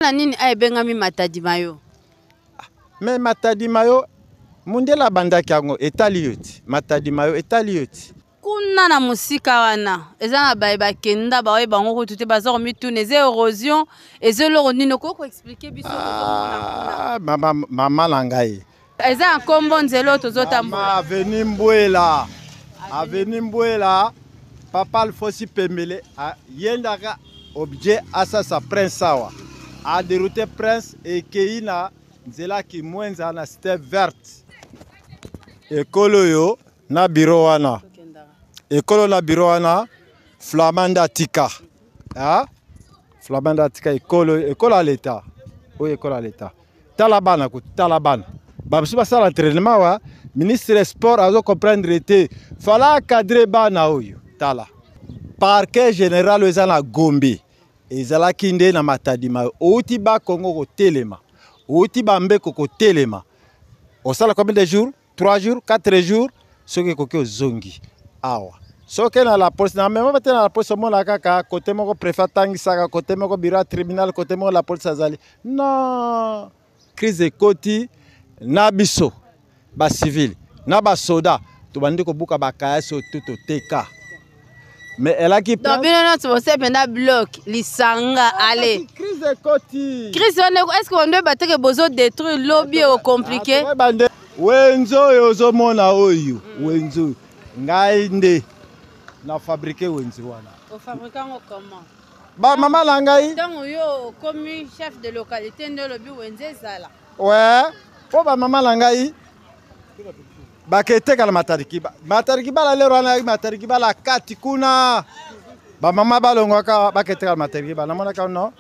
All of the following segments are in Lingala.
Na nini a ebengami Matadi Mayo? Ah, mais Matadi Mayo mundele abandaki yango etali yo ti. Matadi Mayo etali yo ti. Kuna na mosika wana eza na baye bakenda baoye bango kutu te, baza komituna eza érosion, eza eloko nini? Okoki koexplike biso? Ah, mama, mama na ngai eza na nkombo nzela oyo tozotambola aveni mbwela aveni mbwela papa alfosi pembele ayendaka objet asasa prince awa aderoute prince ekei na nzela kimwenza na cité verte ekolo oyo na biro wana ekolo na biro wana flamand nde atika flamand nde atika ekolo ekolo ya leta oyo ekolo ya leta tala bana ko tala bana bamosusu basala entraînement wa ministre ya sport azo comprendre te fala cadre bana oyo tala parquet général oyo eza na gombe ezalaki nde na matadi mayo outi bakongo kotelema outi bambeko kotelema osala combien de jours 3 jours 4 jours soki ekoki ozongi awa soki na la police na mema te na la police omona kaka kote moko préfet atangisaka kote moko bureau ya tribunal kote moko la police azali non crise ekoti na biso bacivile na basoda tobandi kobuka bakayasi oyo tu toteka mais elaki donc bino nyonso bose mpenza bloc lisanga ah, ale crise ekoti crise wana est ce que bando oyeba te ke bozo détruire lobi eko compliqué ah, wenze oyo ozomona oyo mm. wenze oyo ngai nde na fabrike wenze wana ofabrike yango comment ba mama na ngai ntango yo okomi chef de localité nde olobi wenze ezala we mpo bamama na ngai baketekala matarikiba matarikibala lero wana matarikibala kati kuna bamama balongwaka baketekala matarikibala namonaka no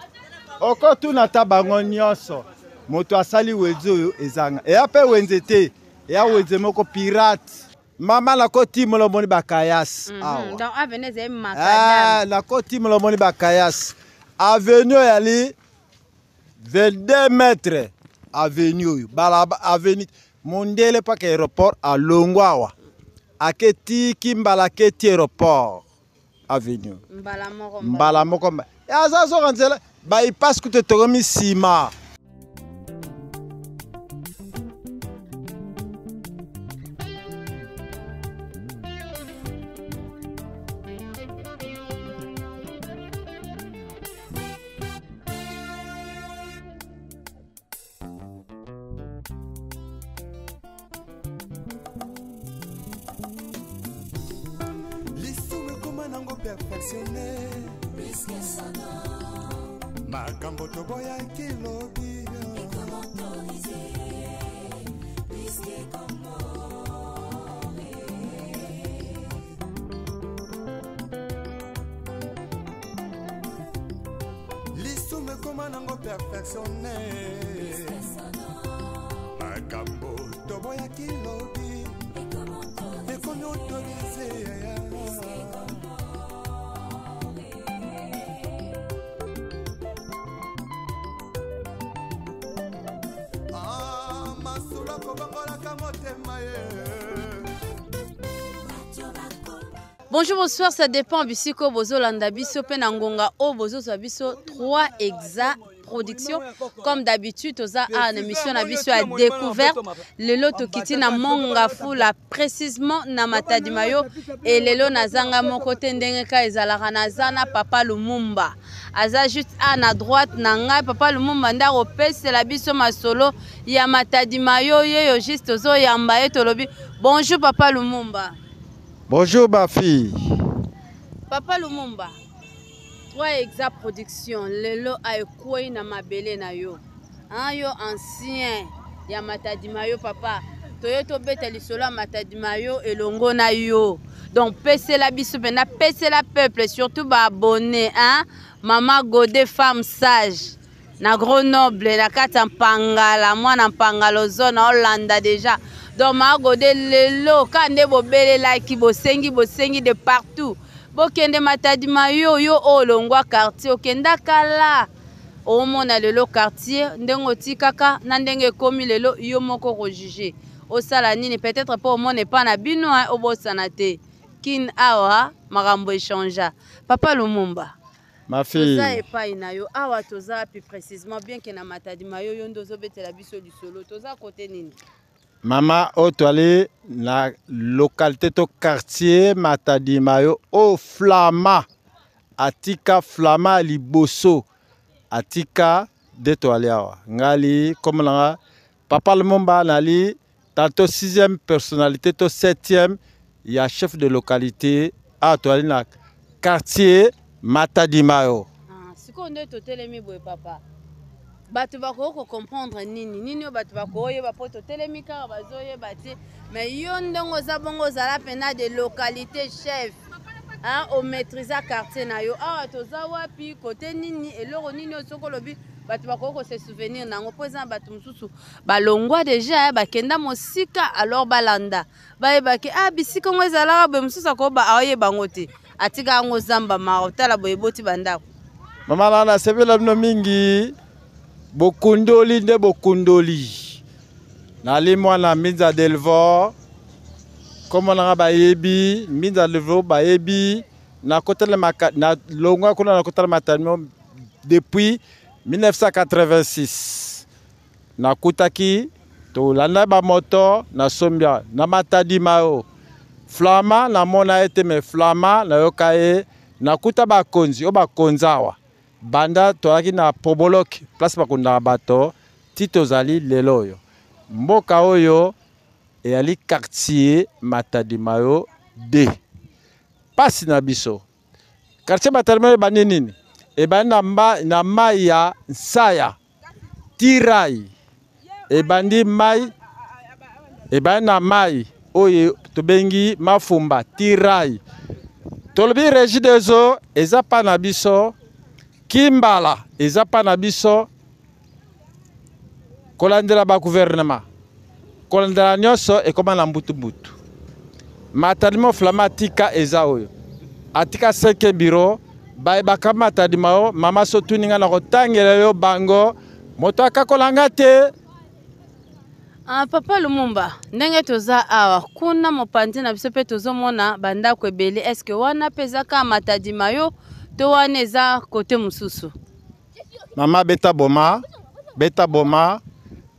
okotuna ata bango nyonso moto asali wenze oyo ezanga eya mpe wenze te eya wenze moko pirate mama nakotimola omoni bakayasi mhm, awa eh, nakotimola omoni bakayasi avenue oyo yali 22 mètres avenue oyo balaba avenue mondele mpaka aéroport alongwa awa aketiki mbala aketi aéroport avenue mbala moko aza zoka nzela bypass kutu etokomi nsima. Lisumu ekoma nango perfectionne makambo toboyaki lobi. Lisumu ekoma nango perfectionne makambo toboyaki lobi ekomi autorise. Ah, masolo akobongolaka motema ye. Bonjour, bonsoir, ça dépend bisiko bozolanda biso pe na ngonga o bozozwa biso 3 exa production comme d'habitude toza a na mission na biso ya découverte lelo tokiti na Mont-Ngafula précisément na Matadi Mayo et lelo nazanga moko te ndenge ka ezalaka naza na papa Lumumba aza juste a na droite na ngai papa Lumumba nde akopesela biso masolo ya Matadi Mayo yeyo juste tozoyamba ye tolobi bonjour papa Lumumba. Bonjour ma fille. Papa Lumumba, 3 exa production lelo aekwei na mabele na yo. Hein, yo ancien ya Matadi Mayo papa. Toye tobeta lisolo ya Matadi Mayo elongo na yo. Donc pesela biso pena pesela peuple surtout ba abonnés hein. Maman Godet femme sage. Na Grenoble na kati ya Mpangala mwana Mpangala ozona olanda déjà. Donc Mama Godet lelo ka nde bobelelaki bosengi bosengi de partout. Bokende Matadi Mayo yo oyo olongwa quartier okenda kala. Omona lelo quartier ndenge otikaka na ndenge ekomi lelo yo moko ko juger. Osala nini peut-être po omona epa na bino hein, obosana te. Kin awa makambo echangea. Papa Lumumba. Ma fille. Toza epai na yo awa, toza wapi précisément? Bien que na Matadi Mayo, yo nde ozobetela biso lisolo, toza kote nini? Mama, oyo toali na localité to quartier Matadi Mayo, oyo Flama atika, Flama ya liboso atika nde toali awa. Ngali kombo na nga Papa Lumumba, nali tantôt sixième personnalité to septième ya chef de localité. Awa toali na quartier Matadi Mayo. Ah, sikoyo nde totelemi boye papa, bato bakoki kocomprendre nini nini oyo bato bakoyeba mpo totelemi kaka bazoyeba te? Mais yo ndenge oza bongo, ozala mpena de localité chef, hein, omaîtrise quartier na yo. Awa toza wapi, kote nini, eloko nini oyo soki olobi bato bakoki kose souvenir na yango? Mpo eza na bato mosusu balongwa deja, bakenda mosika, alors balanda bayebaki ah, bisika ngo ezalaka boye. Mosusu akoba aoyeba yango te, atika yango zamba mara otala boye eboti bandako. Mama na nasepela bino mingi, bokundoli nde bokundoli. Nali mwana Mbinza Delvor, kombo nanga bayebi Mbinza Delvor, bayebi. Nakotala na longwa kuna, nakotala Matadi depuis 1986. Nakutaki tolanda bamoto, nasombia na Matadi Mayo. Flama namona ye te, me Flama nayoka ye. Nakuta bakonzi oyo bakonzi awa banda tozalaki na Poboloki, place bakundaka bato, ti tozali lelo oyo. Mboka oyo eyali quartier Matadi Mayo 2. Pasi na biso, quartier Matadi Mayo ebandi nini? Ebandi na mai ya Nsaya tirai, ebandi mai, ebandi na mai oyo tobengi Mafumba tirai. Tolobi Régie des eaux eza pa na biso, Kimbala eza pa na biso. Kolandela bagouvernement, kolandela nyonso ekoma na mbutu-mbutu. Matadi Mayo Flama atika eza oyo atika seke bureau bayebaka Matadi Mayo. Mama, so tuni nga na kotangela yo bango, moto akakola nga te. Ah, papa Lumumba, ndenge toza awa, kuna mopanzi na biso mpe tozomona bandako ebele. Eske wana mpe eza kaka Matadi Mayo to wana eza kote mosusu? Mama, beta boma, beta boma,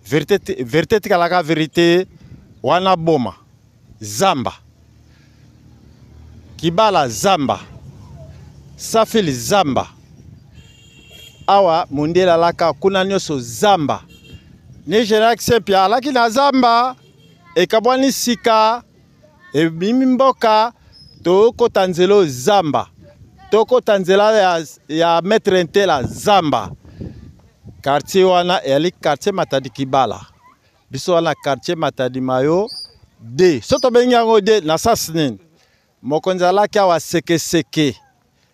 vérité, vérité tikalaka vérité. Wana boma zamba, Kibala zamba, Safili zamba, awa mondele alaka kuna nyonso zamba. Ni général Sepia alaki na zamba, ekabwani sika ebimi mboka. Tokota nzela oyo zamba, tokota nzela ya maître Ntela zamba. Quartier wana eyali quartier Matadi Kibala. Biso wana quartier Matadi Mayo d so tobengi yango d na sas nini? Mokonzi alaki awa Sekeseke,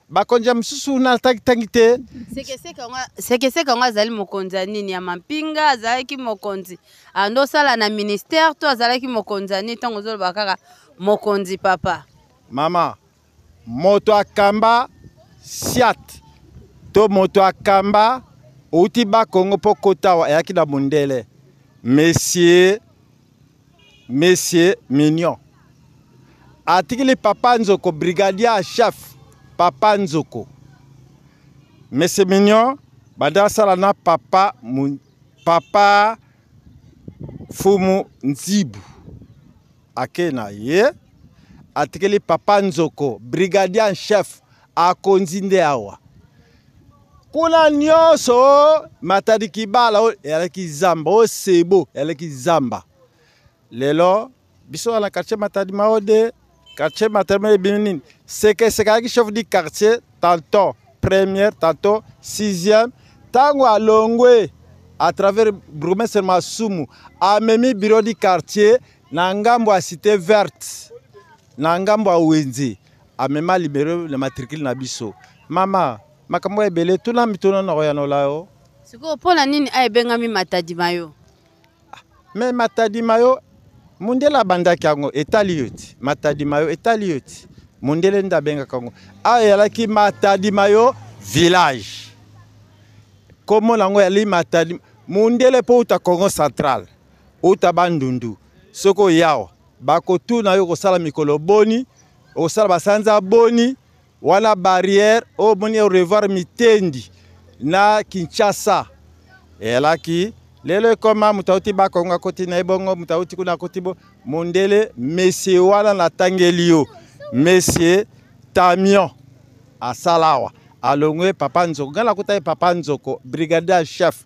bakonzi ya mosusu natangitangi te. Sekeseke yango azali mokonzi ya nini? Ya mampinga? Azalaki mokonzi ando osala na ministère to azalaki mokonzi ya nini? Ntango ozoloba kaka mokonzi, papa. Mama, moto akamba siat to moto akamba outi Bakongo mpo kota awa eyaki na mondele, monsieur Mignon. Atikili papa Nzoko, brigadier chef papa Nzoko. Monsieur Mignon banda asala na papa, papa Fumu Nzibu. Ake na ye, atikeli papa Nzoko, brigadier en chef, akonzi nde awa. Kuna nyonso Matadi Kibala oyo eyalaki zamba, oyo sebo eyalaki zamba. Lelo biso wana quartier Matadi Mayo de quartier Matadi Mayo ebimi nini? Sekeseke ayaki chef du quartier tantôt première, tantôt sixième. Ntango alongwe, à travers bourgmestre Masumu, amemi bureau du quartier na ngambo ya Cité Verte, na ngambo ya wenze. Amema libero na matricule na biso. Mama, makambo ebele, tuna mituna na koyanola yo. Sikoyo mpo na nini ayebengami Matadi Mayo? Me Matadi Mayo, mondele abandaki yango, etali yo ti. Matadi Mayo etali yo ti, mondele nde abengaka yango. Awa eyalaki Matadi Mayo village, kombo nango yali Matadi. Mondele mpo uta Congo Central, uta Bandundu, soki oyawa bakotuna yo kosala mikolo boni, okosala basanza boni. Wana barrière oyo omoni au revoir mitendi na Kinshasa eyalaki lelo ekoma moto auti bakongo akoti na ye bongo moto auti kuna akoti bo mondele monsieur wana natangeli yo monsieur tamion asala awa alongwe papa nzoko ngai nakutaki papa nzoko brigadier chef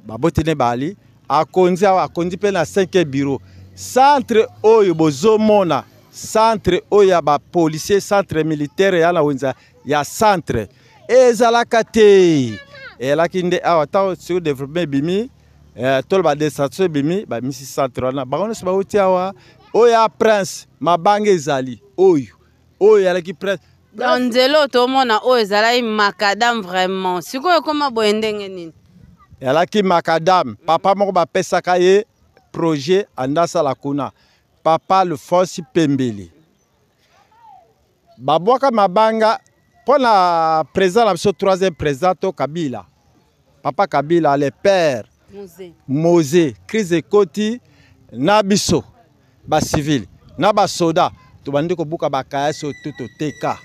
baboti ne bali akonzi awa akonzi mpe na 5 bureau centre oyo bozomona centre oyo ya bapolicier centre militaire ya na wenza ya centre ezalaka te eyalaki nde awa ntango sikoyo développement ebimi eh, toloba destruction ebimi bamisi centre wana bango nyonso bauti awa oyo ya prince mabanga ezali oyo oyo eyalaki prince donc nzela oyo tomona oyo ezalaki makadam vraiment sikoyo ekoma boye ndenge nini eyalaki makadam papa moko bapesaka ye projet anda asala kuna papa alphonse pembele babwaka mabanga mpo na président na biso troisième président to kabila papa kabila le père mose crise ekoti na biso bacivile na basoda tobandi kobuka bakayasi oyo to toteka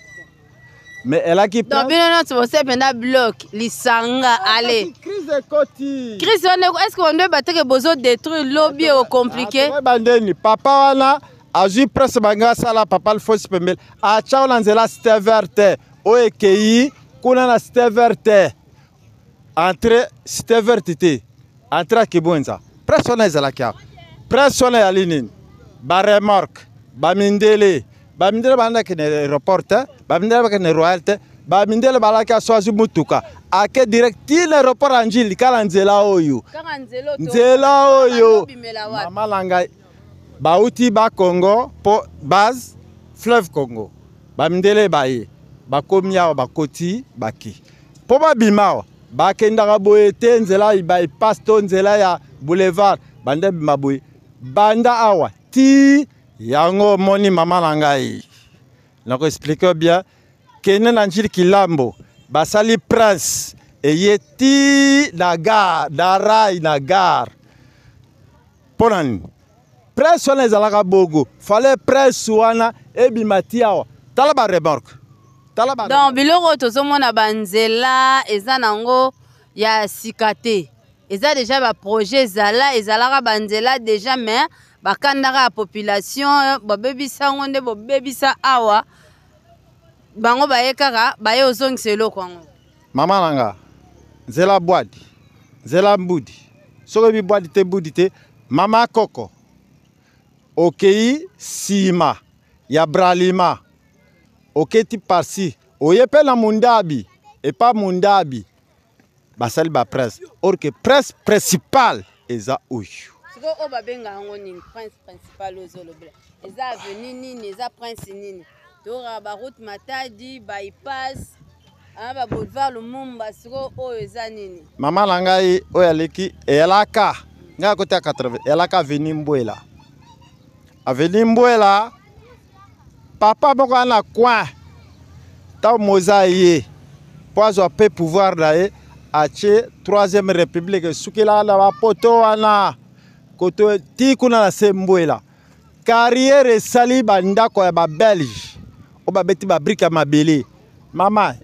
mais elaki donc bino nyonso bose mpenza bloc lisanga ah, ale crise ekoti crise wana est ce que bando oyeba teke bozo détruire lobi ecompliqué ah, bandeni papa wana azwi presse bango asala papa alphonse pembele atya na nzela cité verte oyo ekei kuna na cité verte entre cité verte te entre ya kibwenza presse wana ezalaki awa presse wana eyali nini baremorque bamindele bamindele bandaki na aéroport te bamindele bakende royal te bamindele balaki aso azwi motuka ake direct ti na aéroport ya njili kala nzela oyo nzela oyo mama na ngai bauti ba congo mpo base fleuve congo bamindele baye bakomi awa bakoti bake mpo babima awa bakendaka boye te nzela bypass to nzela ya boulevard banda bima boye banda awa ti yango omoni mama na ngai nako explike bien kende na njili kilambo basali prince eye ti na gare na rai na gare mpo na nini presse wana ezalaka bogo fale presse wana ebima ti awa tala ba remorque tala ba donc biloko oyo tozomona banzela eza nango ya sika te eza deja baprojet ezala ezalaka banzela deja mais bakandaka ya population babebisa yango nde bobebisa awa bango baye kaka baye ozongisa eloko yango mama na nga nzela bwadi nzela mbudi soki oyebi bwadi te mbudi te mama koko okei nsima ya bralima oketi parsi oye mpe na mundabi epa mundabi basali ba presse or que presse principale eza oyo sikoyo oyo babenga yango nini prince principal oyo ozolobela eza avenue nini eza prince nini toyokaka baroute matadi bypass ah, baboulevard lumumba sikoyo oyo eza nini mama na ngai oyo aleki eyalaka ngai akoti ya 80 eyalaka avenue mbwela avenue mbwela papa moko wana na coin ntango moza ye mpo azwa mpe pouvoir na ye atie troisième république esukelaka na bapoto wana koto ti kuna na se mbwela carrière esali bandako ya babelge oyo babeti babrike ya mabele mama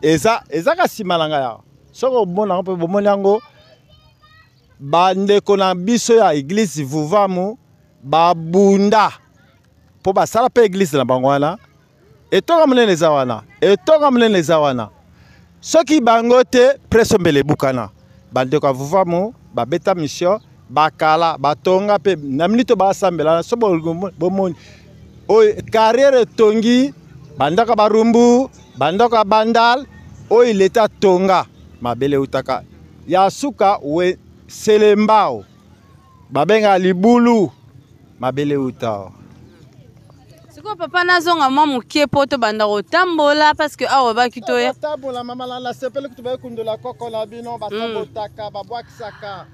eza ezaka nsima na ngai awa soki omona yango mpe bomoni yango bandeko na biso ya eglise vuvamu babunda mpo basala mpe eglise na bango wana etonga monene eza wana etonga monene eza wana soki bango te preso mbele ebukana bandeko ya vuvamu babeta mission bakala batonga mpe na minito basambela so bomoni oyo carrière etongi bandako ya barumbu bandako ya bandal oyo leta tonga mabele eutaka ya suka we selembao babengaka libulu mabele uta sikoyo papa nazonga mwa moke mpo tobanda kotambola parce que awa baki toya tambola mama na nasepeli kutu bayekundola koko na bino basabotaka mm. babwakisaka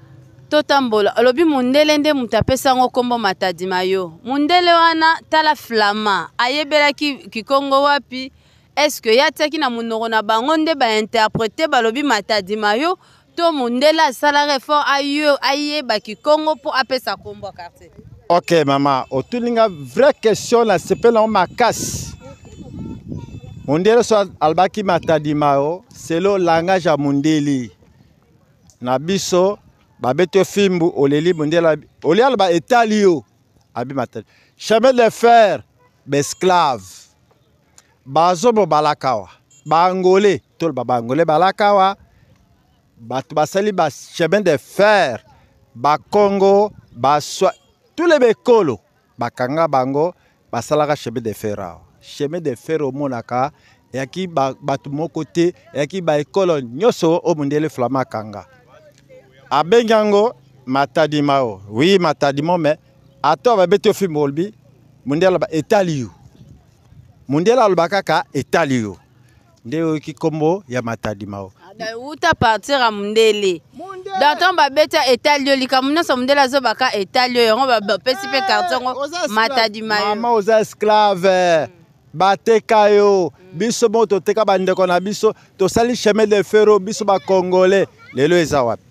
totambola olobi mundele nde moto apesa yango nkombo matadi mayo mundele wana tala flama ayebelaki kikongo wapi est ce que ye atiaki na monoko na bango nde bainterprete balobi matadi mayo to mondele asalaka effort ayo ayeba kikongo mpo apesa nkombo ya quartier ok mama otuni nga vraie question nasepeli yango makasi Mondele so alobaki Matadi Mao selo langage ya mondele na biso, babeti yo fimbu oleli, mondele olie aloba etali yo abi Matadi. Chemin de fer baesclave bazobo balakawa baangolais, toloba baangolais balakawa, bato basali ba chemin de fer bakongo baswa tous les bekolo bakanga bango basalaka chemin de fer awa. Chemin de fer omonaka eyaki bato moko te, eyaki baekolo nyonso oyo mondele flama akanga, abengi yango Matadi Mao. Oui, Matadi Mao, mais ata babeti yo fimbo olobi mondele aloba etali yo, mondele aloba kaka etali yo, nde oyoki nkombo ya Matadi Mao. Uta partir ya mondele donc ntango babeta etali yo likambo nyonso mondele azobaka etali yo, yango bapesi mpe quartier yango Matadi Mayo. Mama, oza esclave, bateka yo. Biso moko toteka bandeko na biso, tosali chemin de fer oyo biso bacongolais lelo eza wapi?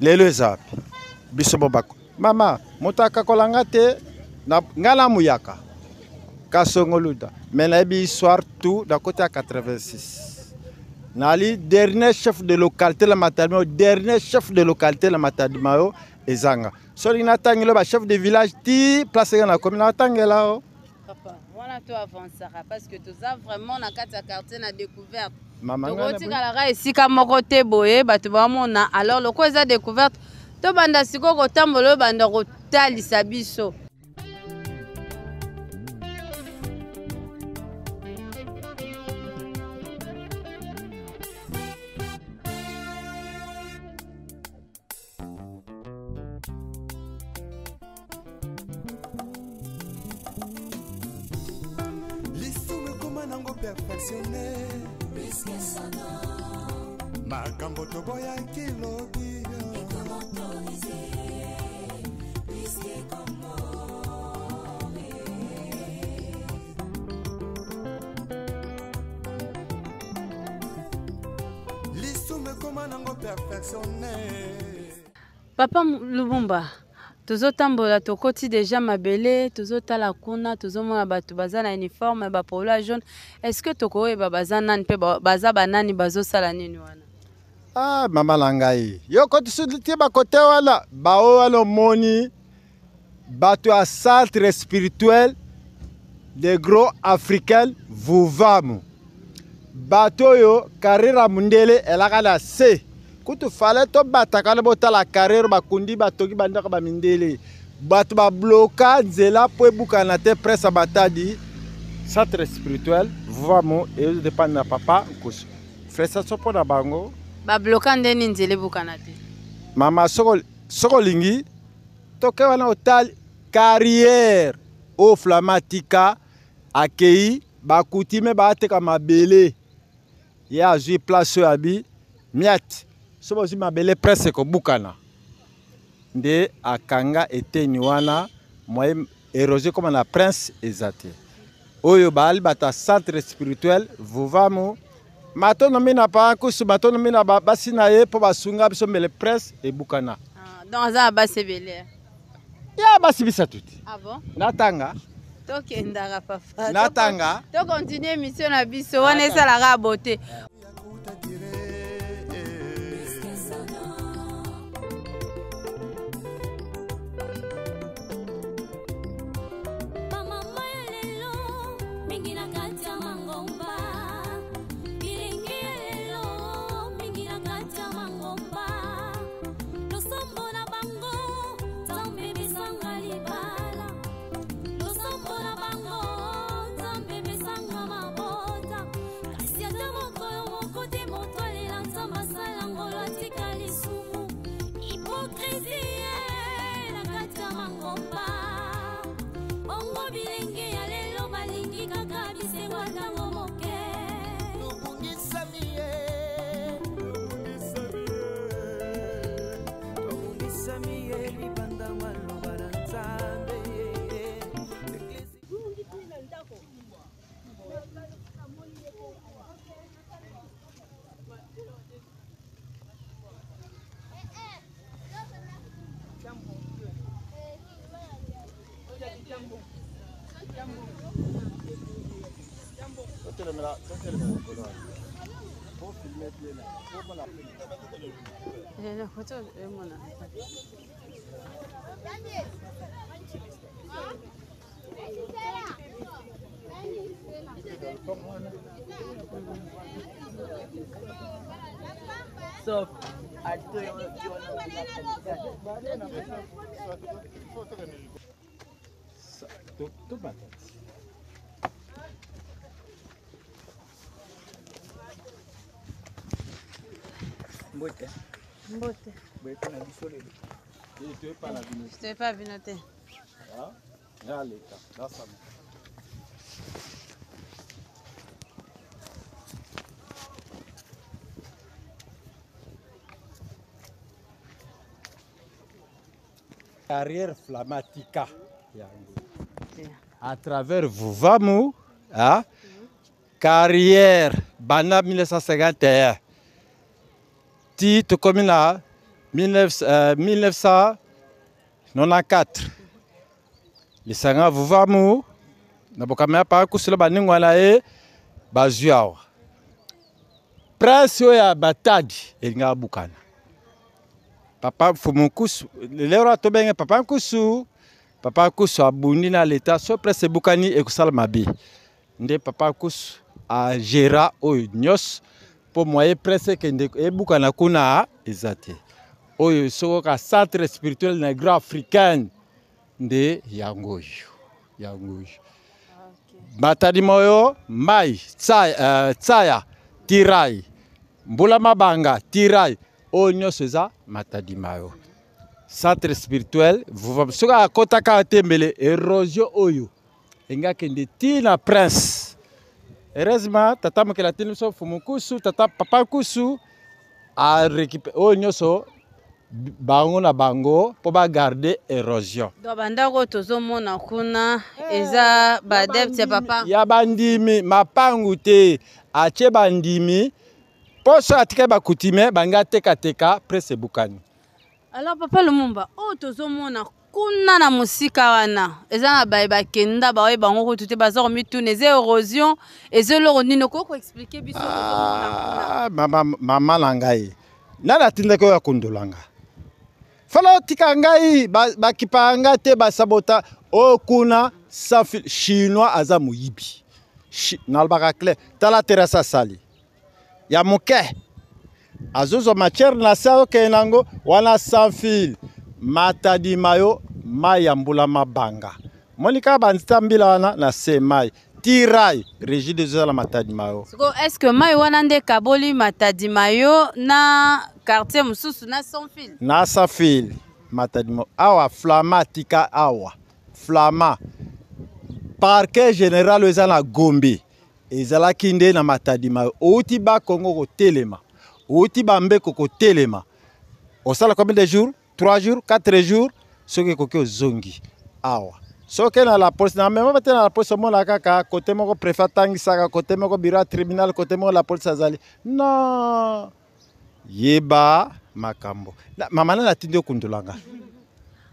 Lelo eza wapi? Biso mo bako mama moto akakola nga te, nga na muyaka Kasongo Luda, mais nayebi histoire tout. Na koti ya 86 nali dernier chef de localité na Matadi Mayo, dernier chef de localité na Matadi Mayo ezanga. Soki natangela ba chef de village ti place nga nakomi, natangela o. Papa, wana to avancera parce que toza vraiment na kati ya quartier na découverte. Tokotikalaka esika moko te boye bato bamona. Alors lokola eza découverte, tobanda sikoyo kotambola oyo banda kotalisa biso. Lisumu ekoma nango perfectionne, makambo toboyaki lobi. Lisumu ekoma nango perfectionne. Papa Lumumba, tozotambola, tokoti deja mabele, tozotala kuna, tozomona bato baza na uniforme bapolo ya jaune. Est ce que tokoyeba baza nani mpe baza banani, bazosala nini wana? Ah, mama na ngai, yo koti ti bakote wana, baoyo wana omoni bato ya centre spirituel de gros africain Vuvamu, bato oyo carrière ya mondele elaka na se kutu fale tobataka wana. Botala carrière bakundi, batongi bandako bamindele, bato babloka nzela mpo ebukana te. Presse ya Matadi, centre spirituel Vuvamu ezodépendre na papa Nkusu. Félicitation mpo na bango. Babloka ndeni nzela ebukana te? Mama, soko olingi toke wana otali carrière oyo flama atika, akei bakutime baateka mabele, ye azwi place oyo abi miate, so bozwi mabele presse ekobukana, nde akanga eteni wana, moyen érosion ekoma na prince eza te. Oyo baali bato ya centre spirituel Vuvamu, matono mina pa nkusu, matono mina basi na ye mpo basunga biso mbele presse ebukana. Ah, donc aza na basi ebele? Ya basi misato te. Ah bon? Natanga. Tokendaka papa. Natanga. Tocontinue émission na biso wana esalaka beauté. Bamama ya lelo mingi na kati ya mangomba, bilingi ya lelo mingi na kati ya mangomba, losambo na bango Nzambe besanga libala, losambo na bango Nzambe besanga mabota, kasi ata mokolo moko te moto alela Nzambe asala ngolo atika lisumu, hypocrisie na kati ya mangomba. Bongo bilenge ya lelo balingi kaka bisengo ntango moke. Tobungisami ye, tobungisami ye libanda maloba na Nzambe. Sauf Mbote. Mbote. Boye na biso lelo. Toyepa bino te. Carrière Flamatica yango à travers Vuvamu, hein? Carrière banda 1951 ti tokomi na 1994 lisanga Vuvamu na bokambi ya papa kusula baningwa na ye bazwi awa prince oyo ya Matadi elingaka bukana. Papa Mfumu Nkusu lelo atobenge Papa Nkusu, Papa Nkusu abundi na leta so prince ebukani ekosala mabe nde Papa Nkusu agera oyo nyonso mpo moye prince ekende ebukana kuna eza te. Oyo soko ka centre spirituel negro africaine nde yango oyo, yango oyo. Matadi moyo mai tsaya, tsaya tirai mbula mabanga tirai oyo nyonso eza Matadi mayo centre spirituel vuva. Soki akotaka te mbele érosion oyo engakende ti na prince. Heureusement tata mokela tini biso Mfumu Nkusu, tata Papa Nkusu a récupéré oyo nyonso bango na bango mpo bagarde érosion. Donc bandako tozomona kuna eza ba adepte ya papa ya bandimi mapangu te atie bandimi mposo atikali bakutime bangi atekateka presse ebukani. Alors Papa Lumumba, oyo tozomona kuna na mosika wana eza na baye bakenda baoye bango kutu te baza komituna eza érosion eza eloko nini okoki koexplike biso? Ah, mama, mama na ngai nani atindaki oyo akundolanga fala otika ngai bakipaka ngai te basabota oyo kuna safi chinois aza moyibi. Nalobaka clair, tala terrasse asali ya moke azozwa matière na se azokende nango wana sans fil. Matadi mayo mai ya mbula mabanga moni kaka banzita mbila wana na se mai tirai régie des eaux na Matadi mayo. Siko est-ce que mai wana nde kaboli Matadi mayo na quartier mosusu na sans fil? Na sans fil Matadi mayo awa flama tika awa flama parquet général eza na Gombe ezalaki nde na Matadi mayo outi ba Kongo kotelema outi bambeko kotelema osala combien de jours? 3 jours, 4 jours soki ekoki ozongi awa. Soki na la police na mema te na la police omona kaka kote moko préfet atangisaka kote moko bureau ya tribunal kote moko la police azali non yeba makambo mama nani atindi okundolanga.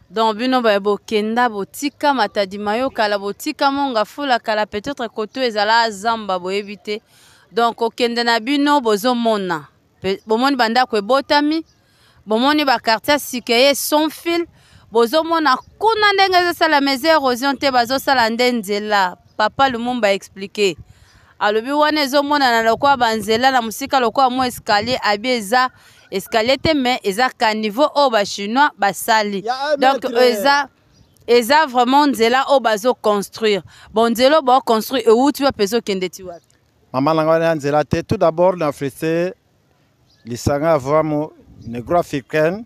Donc bino baye bokenda botika Matadi mayo kala botika monga fula kala peut-être koto ezala zamba boyebi te. Donc okende na bino bozomona bomoni bandako ebotami bomoni ba quartier sika ye sans fil bozomona kuna ndenge ezosala mais érosion te bazosala nde nzela. Papa Lumumba expliqué alobi wana ezomonana lokola banzela na mosika lokola mwa escalier abi eza escalier te mais eza caniveau oyo ba chinois basali. Donc eza vraiment nzela oyo bazo construire. Bon nzela oyo bao construire euti wapi ezokende ti wapi? Mama na ngai wana nzela te. Tout d'abord na félicité lisanga ya Vuvamu negro africaine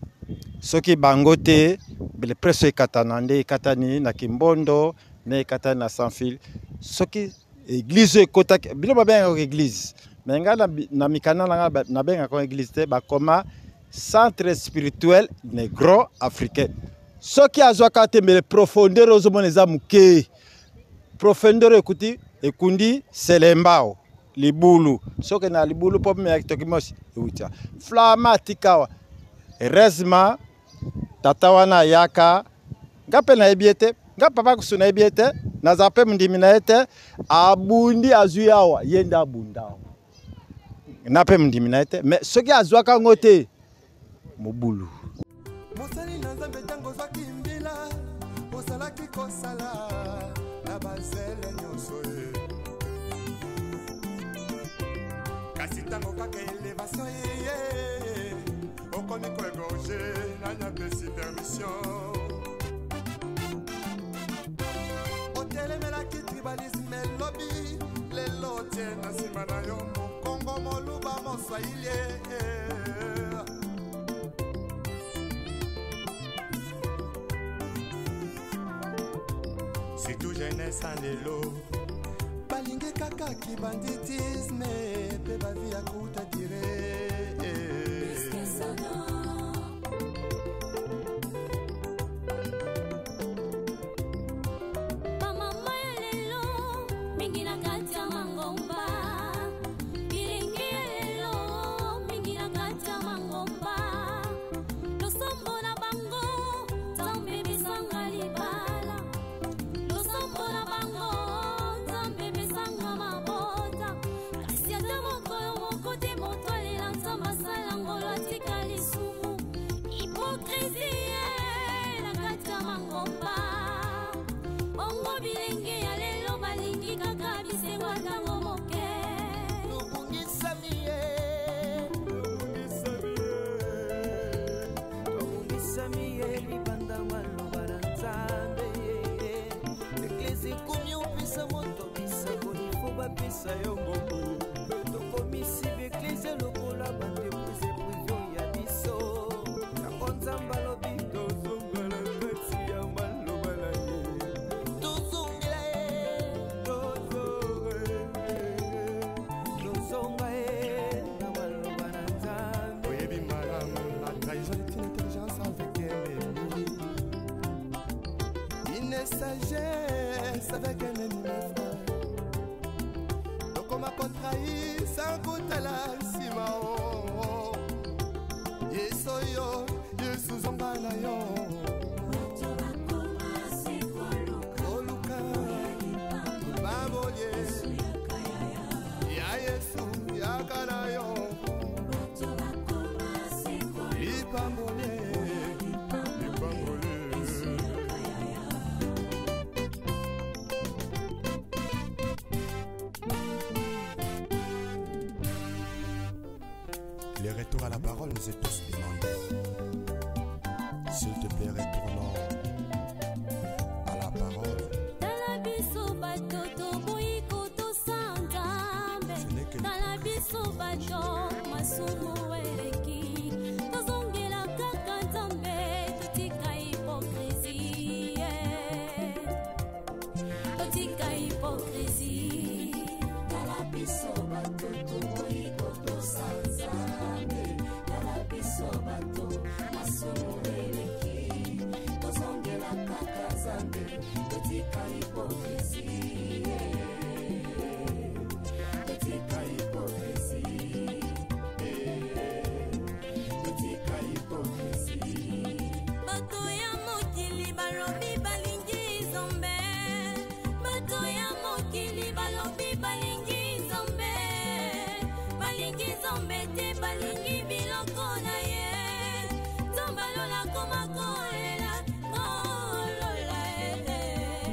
soki bango te bele preso ekatana nde ekatani na Kimbondo nde ekatani na sans fil. Soki église ekotaki bino babengaka église mais ngai na mikanda na ngai nabengaka église te bakoma centre spirituel negro africain. Soki azwaka te mbele profondeur ozomona eza moke profondeur ekuti ekundi selembao libulu soki na libulu mpo mema kitoki mosi eutia flama atikawa. Heureusement tata wana ayaka nga mpe nayebi ye te nga papa kusu nayebi ye te Naza mpe mondimi na ye te. Abundi azwi awa, ye nde abunda awa. Na mpe mondimi na ye te, mais soki azwaka yango te, mobulu. Mosali na Nzambe, ntango ozwaki mbila, ozalaki kosala na bazele nyonso ye. Kasi ntango kaka elevation eye, okomi koegorge, nani apesi permission? Otelemelaki tribalisme elobi, lelo otie na nsima na yo mokongo, moluba, moswahili. Surtout jeunesse ya lelo balingi kaka kibanditisme mpe bavi ya kuta dire. Bamama ya lelo mingi na kati ya mangomba, bilenge ya lelo mingi na kati ya mangomba, losambo na bango Nzambe besanga libala, losambo na bango Nzambe besanga mabota, kasi ata mokolo moko te moto alela Nzambe asala ngolo atika lisumu. Hypocrisie na kati ya mangomba. Bongo bilenge ya lelo balingi kaka bisengo ntango moke. Tobungisami ye, tobungisami ye libanda maloba na Nzambe. Eklese ekomi opesa moto bisango, ifo bapesa yo mbongo. Tokomisi baeklese lokola baentreprise privé ya biso. Yango Nzambe alobi tozongela kati ya maloba na ye, tozongela ye, tozonga ye na maloba na Nzambe. Oyebi malamu, la trahison est une intelligence avec un ennemi, une sagesse avec un ennemi, mes frères. Tokoma kotrahir sans kotala nsima o. Yesu oyo, Yesu, zonga na yo. Koluka babolie ya Yesu, yaka na yo lipambolie, lipambolie. Le retour à la parole nous est tous demandé. S'il te plaît, retournons à la parole. Tala biso bato toboyi kotosa Nzambe. Ce n'est que Tala biso bato masumu eleki, tozongela kaka Nzambe, totika hypocrisie, totika hypocrisie. Tala biso bato toboyi kotosa Nzambe. Tala biso bato masumu eleki, tozongela kaka Nzambe, totika hypocrisie, totika hypocrisie, totika hypocrisie. Bato ya mokili balobi balingi Nzambe, bato ya mokili balobi balingi Nzambe, balingi Nzambe te, balingi biloko na ye. Nzambe alola koma kolela kolola.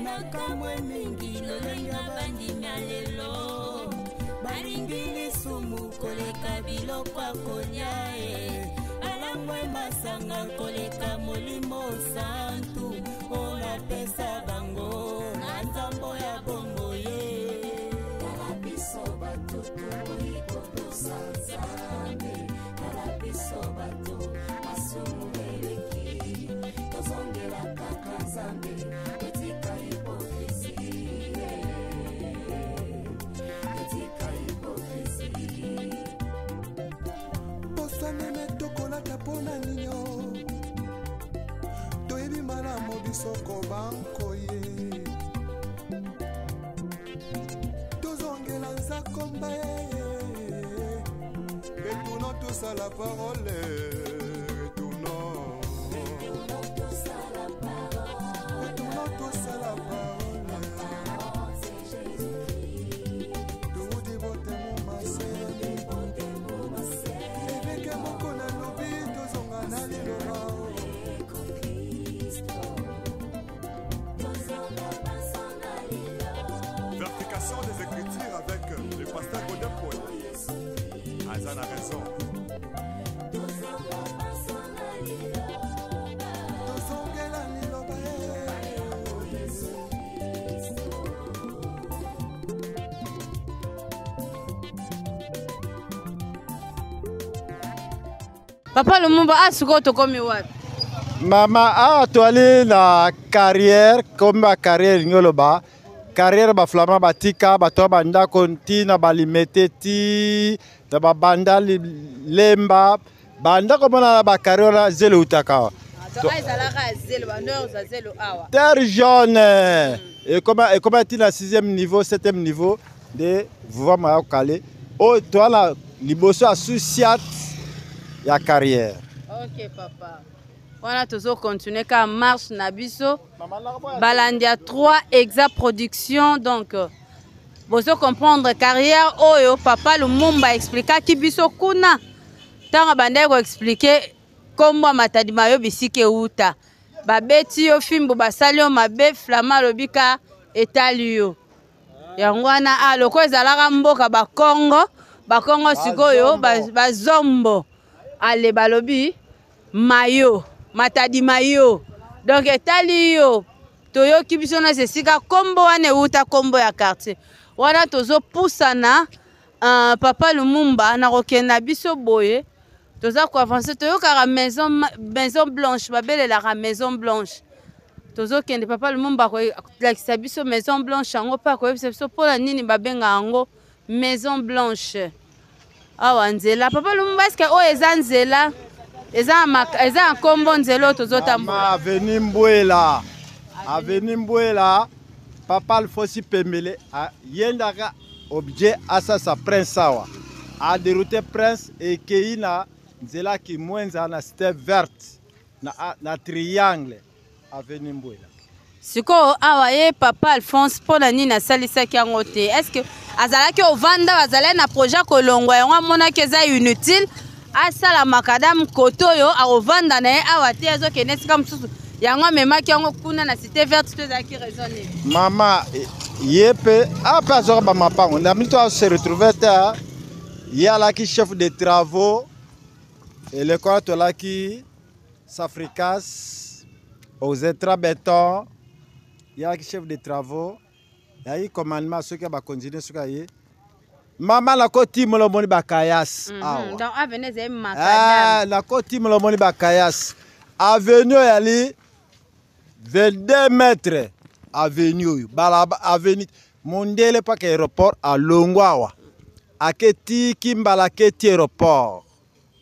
Nakamwe mingi lolenge bandimi ya lelo balingi lisumu koleka biloko ya kolia ye, balangwe masanga koleka Molimo Santu oyo napesa bango na nzambo ya bongo ye. Tala biso bato toboyi kotosa Nzambe. Tala biso bato masumu eleki, tozongela kaka Nzambe, totika hypocrisie, totika hypocrisie. Poso meme tokolata mpona ninio, toyebi malamu biso kobanko ye. Tozongela nzakomba ye. Retournons tous à la parole, retournons, retournons tous à la parole. Papa Lumumba, a sikoyo tokomi wapi? Mama, awa toali na carrière. Komi ba carrière elingi oloba carrière baflama batika bato ya bandako ntina balimete ti na babanda lemba bandako mona na bacarrière wana zelo eutaka awa. Terre jaune ekoma ti na 6e niveau, 7e niveau nde vuvama ya kokale oyo toa na liboso ya sous-ciat ya carrière. Ok papa, wana tozo continuer ka marche na biso balandi ya 3 Exa Production. Donc bozo comprendre carrière oyo papa Lumumba explikaki biso kuna ntango abandaki koexplike nkombo ya Matadi Mayo bisika euta. Babeti yo fimbo, basali yo mabe, Flama alobi ka etali yo. Yango wana a lokola ezalaka mboka bakongo, bakongo sikoyo bazombo ale balobi mayo Matadi Mayo. Donc etali yo, toyoki biso nyonso esika nkombo wana euta, nkombo ya quartier wana. Tozopusana papa Lumumba na kokende na biso boye, toza koavance, toyokaka maison blanche, babelelaka maison blanche. Tozokende, papa Lumumba akolakisa biso maison blanche yango mpe akoyebisa biso mpona nini babengaka yango maison blanche. Awa nzela, papa Lumumba, eske oyo eza nzela eza na nkombo nzela oyo tozotambola? Avenue Mbwela, avenue Mbwela. Papa Alfosi Pembele ayendaka objet asasa prince awa, aderoute prince ekei na nzela Kimwenza na Cité Verte na triangle avenue Mbwela. Sikoyo awa ye papa Alphonse mpo na nini asalisaki yango te? Est ce que azalaki ovanda, azalaki na projet kolongwa, yango amonaki eza inutile asala makadam kote oyo akovanda na ye awa te, azokende esika mosusu, yango amemaki yango kuna na Cité Verte, to ezalaki raison nini? Mama, ye mpe ape azwaka bamapango na mito ase retrouve te. Ye alaki chef de travaux eleko wana tolaki Safricas Ozetra Beton. Ye alaki chef de travaux, yaki commandement soki ya bakontinue soki aye. Mama, nakotimola omoni bakayas awa. Donc avenue ezali makadam. Nakotimola omoni bakayas. Avenue oyo yali 22 mètres, avenue oyo balaba avenue mondele mpaka aéroport, alongwa awa aketiki mbala aketi aéroport,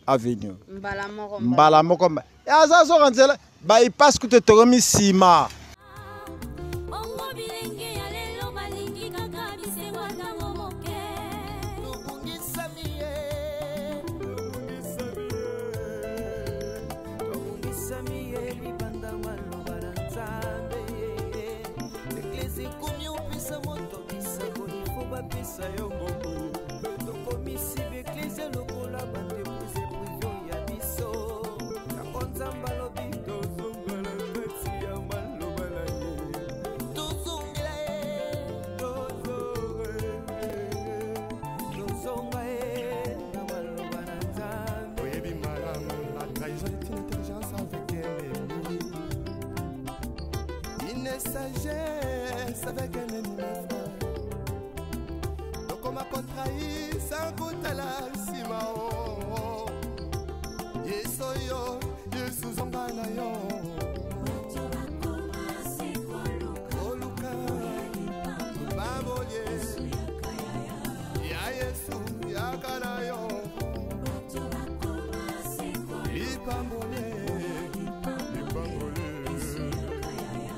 avenue mbala moko. Mbala moko aza soka nzela bypass kutu etokomi nsima. Bongo bilenge ya lelo balingi kaka bisengo ntango moke. Tobungisami ye, tobungisami ye libanda maloba na Nzambe. Eglise ekomi opesa moto bisakoli fo bapesa yo mbongo. Tokomisi baeglise lokola baentreprise privé ya biso. Yango Nzambe alobi tozongela kati ya maloba na ye, tozongela ye, tozonga ye na maloba na Nzambe. Oyebi malamu, la trahison est une intelligence avec un ennemi, une sagesse avec un ennemi, mes frères. Tokoma kotrahir sans kotala nsima o. Yesu oyo, Yesu zonga na yo. Bato bakoma se koluka oluka lipambolie yaka yaya. Ya Yesu yaka na yo. Bato bakoma se koluka lipambolie, lipambolie. Yaka yaya.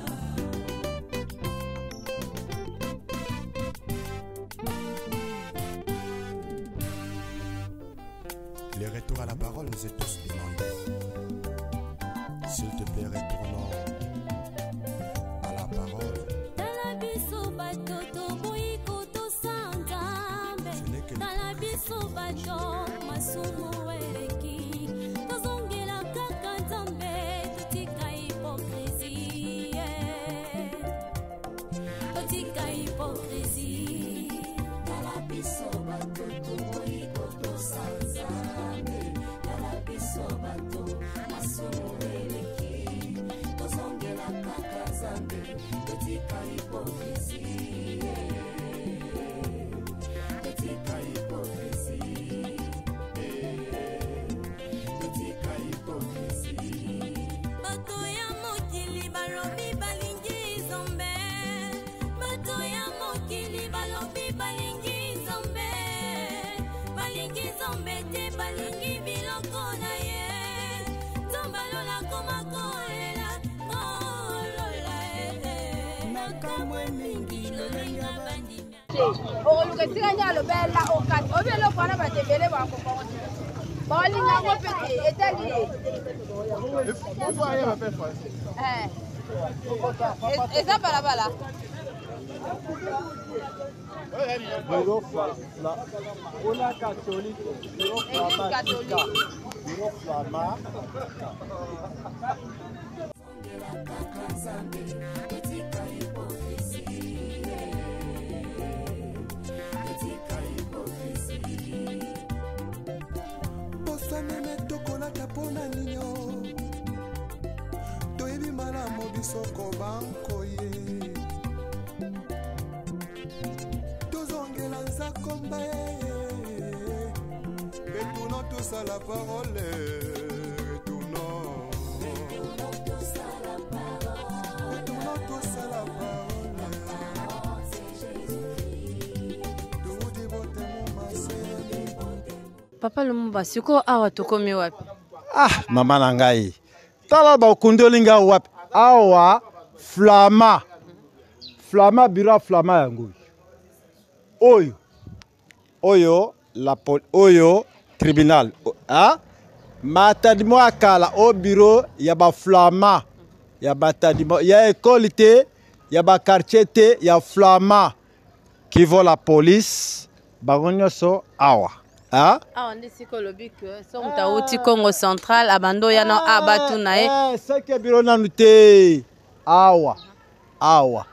Le retour à la parole nous est tous demandé. S'il te plaît, retournons à la parole. Tala biso bato toboyi kotosa Nzambe. Ce n'est que Tala biso bato masumu eleki, tozongela kaka Nzambe, totika hypocrisie, totika hypocrisie. Tala biso bato toboyi kotosa Nzambe. Tala biso bato masumu eleki, tozongela kaka Nzambe, totika hypocrisie, totika hypocrisie. Masambwe mingi lolenga bandimi. Okoluka esika nde alobela okati obi eloko wana bato ebele bakokongo baolinga yango mpe te etali ye. Eza balabala. Bureau Kuna catholique, bureau Église catholique. Bureau Flama. Kaka Nzambe, totika hypocrisie, totika hypocrisie. Posa meme tokolata mpona ninio, toyebi malamu biso kobankoye, tozongela nzakomba ye. Retournons tous à la parole, retournons, Retournons tous à la parole. Retournons tous à la parole. Parole, c'est Jésus-Christ. Toudi botemo masemi. Papa Lumumba, sikoyo awa tokomi wapi? Ah, mama na ngai, tala bakundoli ngai wapi awa. Flama, Flama, bureau ya Flama yango oyo, oyo la oyo tribunal. Ah, Matadi mo ya kala, o bureau ya baflama ya Matadi mo ya ekole te, ya baquartier te, ya Flama qui vaut la police, bango nyonso awa. Ah? Awa nde sika olobi ke so moto awuti Congo Central abandi oya na a batuna ye. Eh, seke biro nanu te awa, awa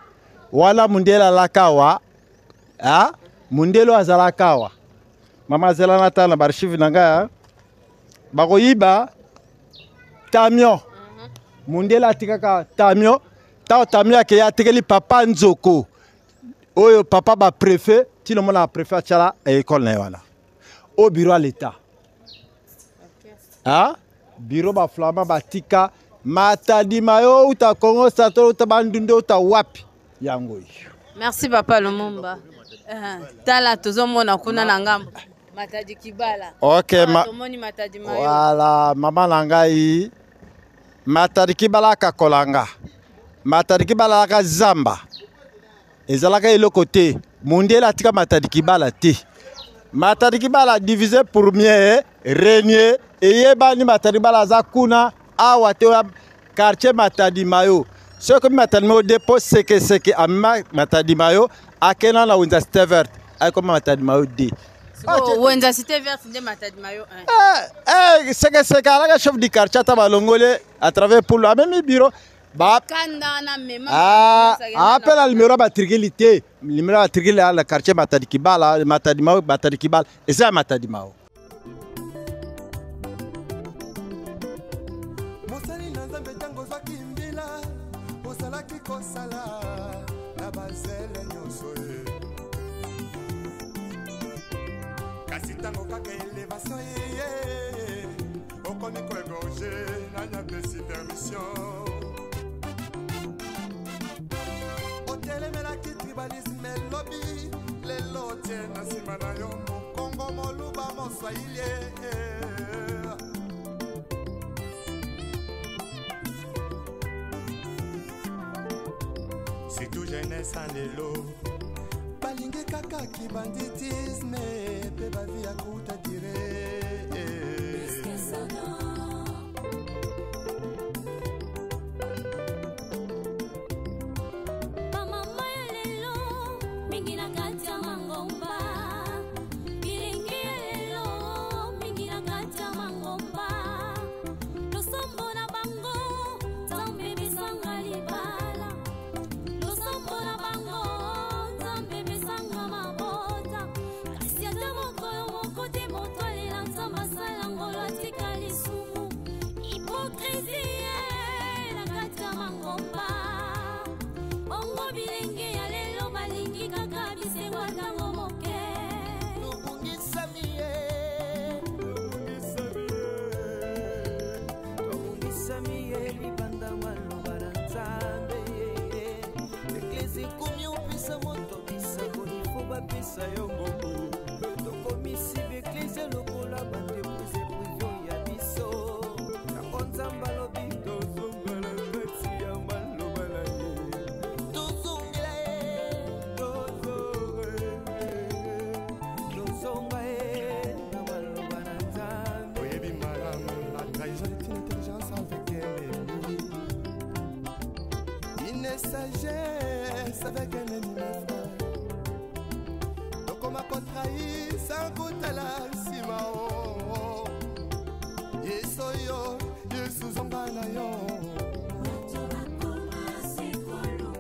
wana mundele alaka awa. Ah? Mundele oyo azalaka awa, mama azela na tala na baarchive na ngai, ah. Bakoyiba tamion, mundele atikaka tamion, ntango tamion akei atikeli papa Nzoko oyo papa ba préfet, tina omona préfet atiala ekole na ye wana au bureau ya l'État. Ah? Bureau baflama batika Matadi mayo uta Congo Central, uta Bandundu, uta wapi, yango oyo. Merci papa Lumumba. Tala tozomona kuna na ngambo Matadi Kibala. Ok, Awa ma tomoni Matadi mayo. Voilà, mama na ngai, Matadi Kibala akakolanga, Matadi Kibala aka zamba, ezalaka eloko te. Mundele atika Matadi Kibala te. Matadi Kibala divisé pour mieux régner. Eyebani Matadi Kibala aza kuna awa te, oya quartier Matadi Mayo. Soki Matadi Mayo dépôt seke seke amema Matadi Mayo akenda na wenza Cité Verte, akoma Matadi Mayo D. Sikoyo, wenza Cité Verte nde Matadi Mayo 1. Seke seke alaka chef du quartier, ata balongole à travers pour amemi bureau ba kanda wana mema. Ah, Matadi Mayo appel à numéro matricule te, numéro matricule ya la quartier Matadi Kibala, Matadi Mayo, Matadi Kibala eza Matadi Mayo. Mosali na Nzambe, ntango ozwaki mbila ozalaki kosala na bazele nyonso ye, kasi ntango kaka elevation eye, okomi koégorge. Nani apesi permission? Otelemelaki tribalisme elobi, lelo otie na nsima na yo mokongo, moluba, moswahili. Surtout jeunesse ya lelo balingi kaka kibanditisme mpe bavi ya kuta dire. Plus que ça, non. Bamama ya lelo mingi na kati ya mangomba, bilenge ya lelo mingi na kati ya mangomba, losambo na bango Nzambe besanga libala, losambo na bango Nzambe besanga mabota, kasi ata mokolo moko te moto alela Nzambe asala ngolo atika lisumu. Hypocrisie na kati ya mangomba. Bongo bilenge ya lelo balingi kaka bisengo ntango moke. Tobungisami ye, tobungisami ye libanda maloba na Nzambe. Eklese ekomi opesa moto bisakoli fo bapesa yo mbongo. Tokomisi baeklese lokola baentreprise privé ya biso. Yango Nzambe alobi tozongela kati ya maloba na ye, tozongela. de sagesse avec un ennemi frère. Tokoma kotrahir sans kotala nsima o. Yesu yo, Yesu zonga na yo.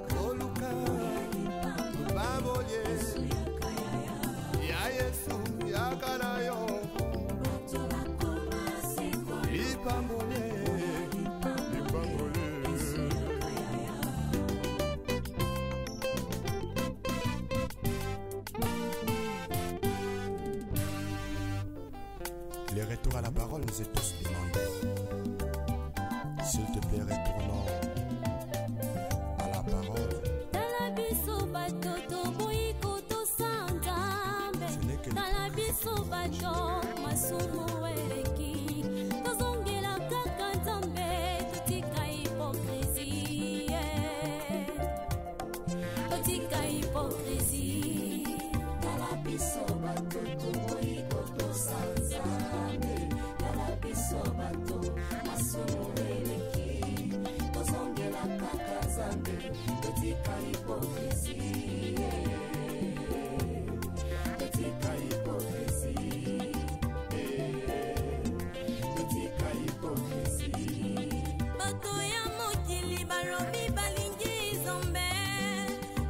Koluka babolie ya Yesu yaka na yo. Lipambolie, lipambolie. Le retour à la parole nous est tous demandé. S'il te plaît, retournons à la parole. Tala biso bato toboyi kotosa Nzambe. Ce n'est que Tala biso bato masumu eleki. Tozongela kaka Nzambe, totika hypocrisie. Totika hypocrisie. Tala biso bato toboyi kotosa Nzambe. Tala biso bato masumu eleki. Tozongela kaka Nzambe, totika hypocrisie. Totika hypocrisie. Totika hypocrisie. Bato ya mokili balobi balingi Nzambe.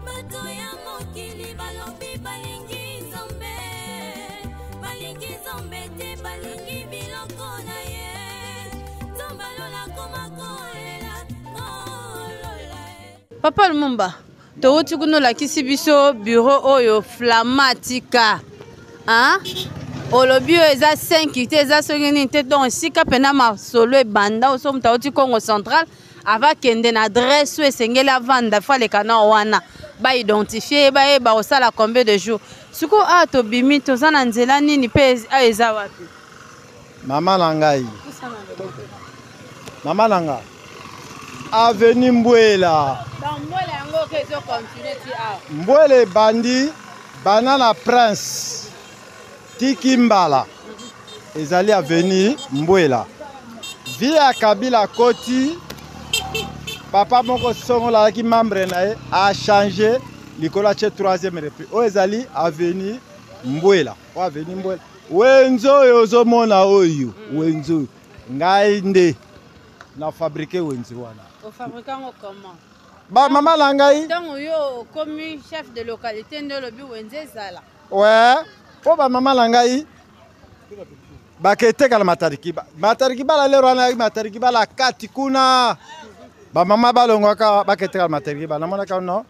Bato ya mokili balobi balingi Nzambe. Balingi Nzambe te, balingi biloko na ye. Nzambe alola koma kolela, kolola ye. Papa Lumumba, towuti kuna olakisi biso bureau oyo Flamatika. Hein? Olobi oyo eza 5 te, eza soki nini te, donc esika mpena masolo ebanda, oso moto awuti Congo Central ava kende na adresse oyo esengeli avanda, fo aleka na wana baidentifie ye, bayeba kosala combien de jours. Sikoyo awa tobimi, toza na nzela nini mpe awa eza wapi? Mama na ngai, mama na nga, avenue Mbwela. Donc Mbwela yango oke ezocontinue ti awa. Mbwela ebandi bana na Prince Tiki Mbala, ezali avenue Mbwela. Via Kabila koti, papa moko songola alaki membre na ye, a changé likolo atie 3e république. Oyo ezali avenue Mbwela. Oyo avenue Mbwela. Wenze oyo ozomona oyo, wenze oyo. Ngai nde na fabriqué wenze wana. Ofabriqué yango comment? Ba mama na ngai. Ntango yo okomi chef de localité nde olobi wenze ezala. Ouais, po ba mama na ngai baketeka na Matadi Kibala. Matadi Kibala lero wana Matadi Kibala kati kuna. Ba mama balongwaka baketeka na Matadi Kibala. Namonaka no.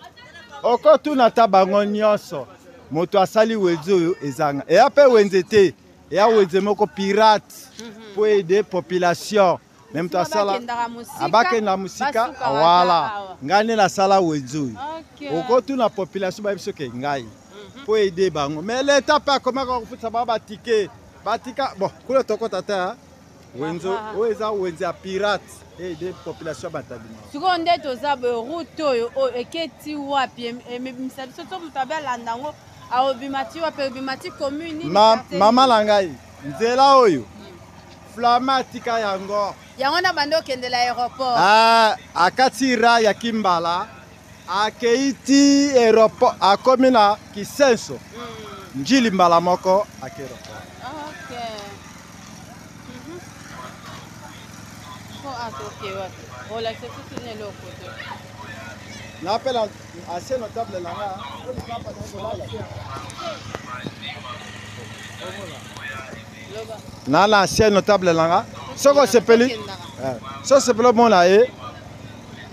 Okotuna ta bango nyonso. Moto asali wenze oyo ezanga. Eya pe wenze te. Eya wenze moko pirate po aider population. Même toi sala abakenda musika, voilà. Ngai nde nasala wenze oyo. Okotuna population bayebi soki ngai po aider bango. Mais l'État pe akomaka kofutisa bango ba ticket. Batika bon kuna tokota te, hein. Wenze oyo eza wenze ya pirate aider population ya Matadi. Sikoyo nde toza boye route oyo, oyo eketi wapi? Emebimisa biso to moto abe alanda yango, aobima ti wapi? Obima ti commune nini? Quartier mama nini? na ngai, nzela oyo Flama atika yango. Yango na bando okendela aéroport. Ah, akati rail ya Kimbala, akei ti aéroport, akomi na Kisenso. Njili mbala moko ake aéroport. Ok. Po atoke wapi? Olakisa susu na eloko te. Napela ancien notable na nga. Na na ancien notable na nga. Soko osepeli, so osepeli omona ye,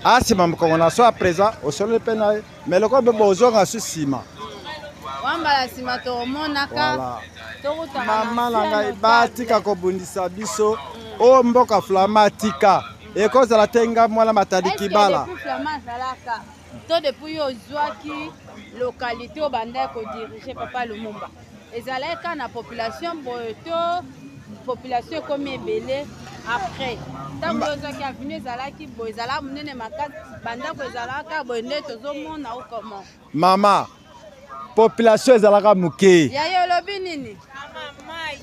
asima mokongo na so à présent, osololi mpe na ye, mais lokola mpe bozonga su nsima. Wambala nsima tomonaka. Voilà. Tokutana na Mama na ancien ngai, notable. batika kobundisa biso. Oyo mboka Flama atika. Ekozala te nga mwana Matadi Est-ce que Kibala. depuis Flama azalaka, to depuis yo ozwaki localité oyo bandaki kodirige Papa Lumumba, ezalaki kaka na population boye to population ekomi ebele après? Ntango yo ozwaki avenue ezalaki boye, ezalaka monene makasi, bandako ezalaka boye nde tozomona ou comment? Mama, population ezalaka moke. Ya yo olobi nini? Mama, mai.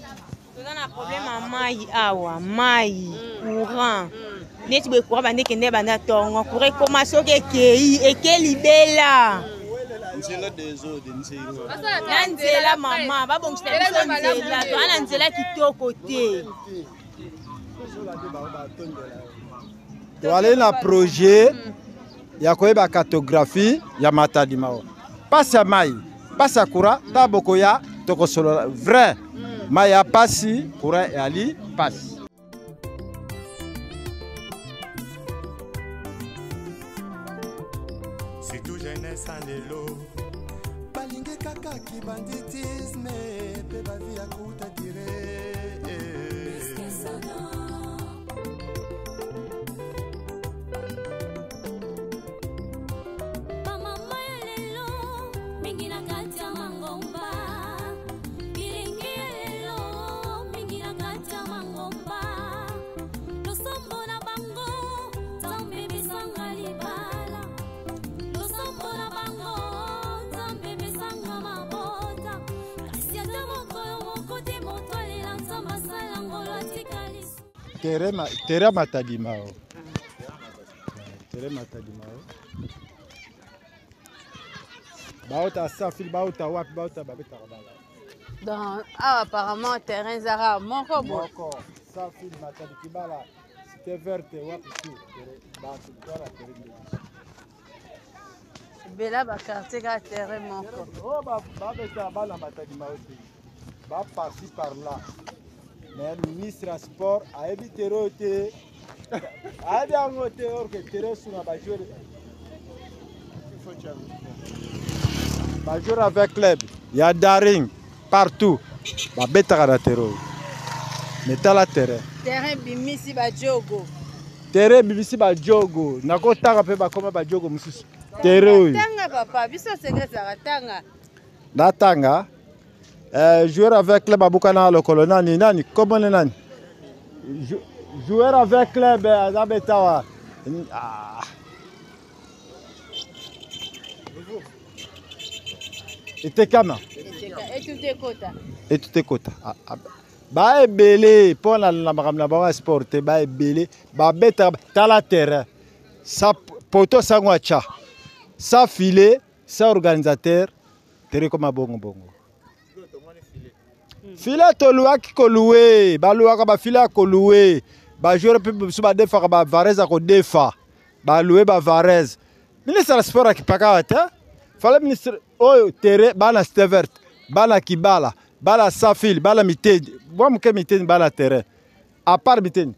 Toza na problème ya mai awa, mai, courant. Neti boye courant banda ekende banda tongo, courant ekoma soki ekei, eke libela. Na nzela mama, babongisa biso nzela, toza na nzela kitoko te. Toale na projet ya koyeba cartographie ya Matadi Mawa. Pasi ya mai, pasi ya courant, ta bokoya tokosolola vrai. Mai ya pasi, courant eyali pasi. Surtout jeunesse ya lelo balingi kaka kibanditisme mpe bavi ya kuta dire. Bamama ya lelo mingi na kati ya mangomba, bilenge ya lelo mingi na kati ya mangomba, losambo na bango Nzambe pesanga libala, losambo na bango Nzambe pesanga mabota, kasi ata mokolo moko te moto alela Nzambe asala ngolo atika lisu. Terrain Matadi Mao. Terrain Matadi Mao. Baota safil, baota wapi, baota babetaka bala. Donc, ah, apparemment, terrain Zara, moko bo. Moko, safil, Matadi Kibala, cité verte, wapi tout. Terrain, bato, voilà, terrain de biso. Bela ba quartier ka terrain moko. Oh, ba, babeta bala Matadi Mao te. Ba parti par là. Mais ministre ya sport ayebi terrain oyo te. Ayebi yango te, or que terrain sunga ba joueur. Ba joueur avec club ya Daring partout babetaka na terrain oyo. Mais tala terrain. Terrain bimisi ba jogo. Terrain bimisi ba jogo. Nakotanga mpe bakoma ba jogo mosusu. Terrain oyo. Tanga papa, biso secret ezalaka tanga. Natanga. Joueur avec club abukana lokolo nani nani komone nani. Joueur avec club aza betawa. Ah. Etekama. Etute kota. Etute kota. Ah, ah. Ba ebele mpo na na makambo na bango ya sport te, ba ebele babetaka tala terrain. Sa poto sango acha. Sa filet, sa organisateur, terrain koma bongo bongo. Filet toluaki koluwe, baluaka ba filet ya koluwe. Ba joueur mpe biso badefaka ba varese ya kodefa. Baluwe ba varese. Ministre ya sport akipaka wa te. Fallait ministre oyo terrain bana cité verte, bana Kibala, bana Safil, bana Mitendi. Bwa moke Mitendi bana terrain. À part Mitendi,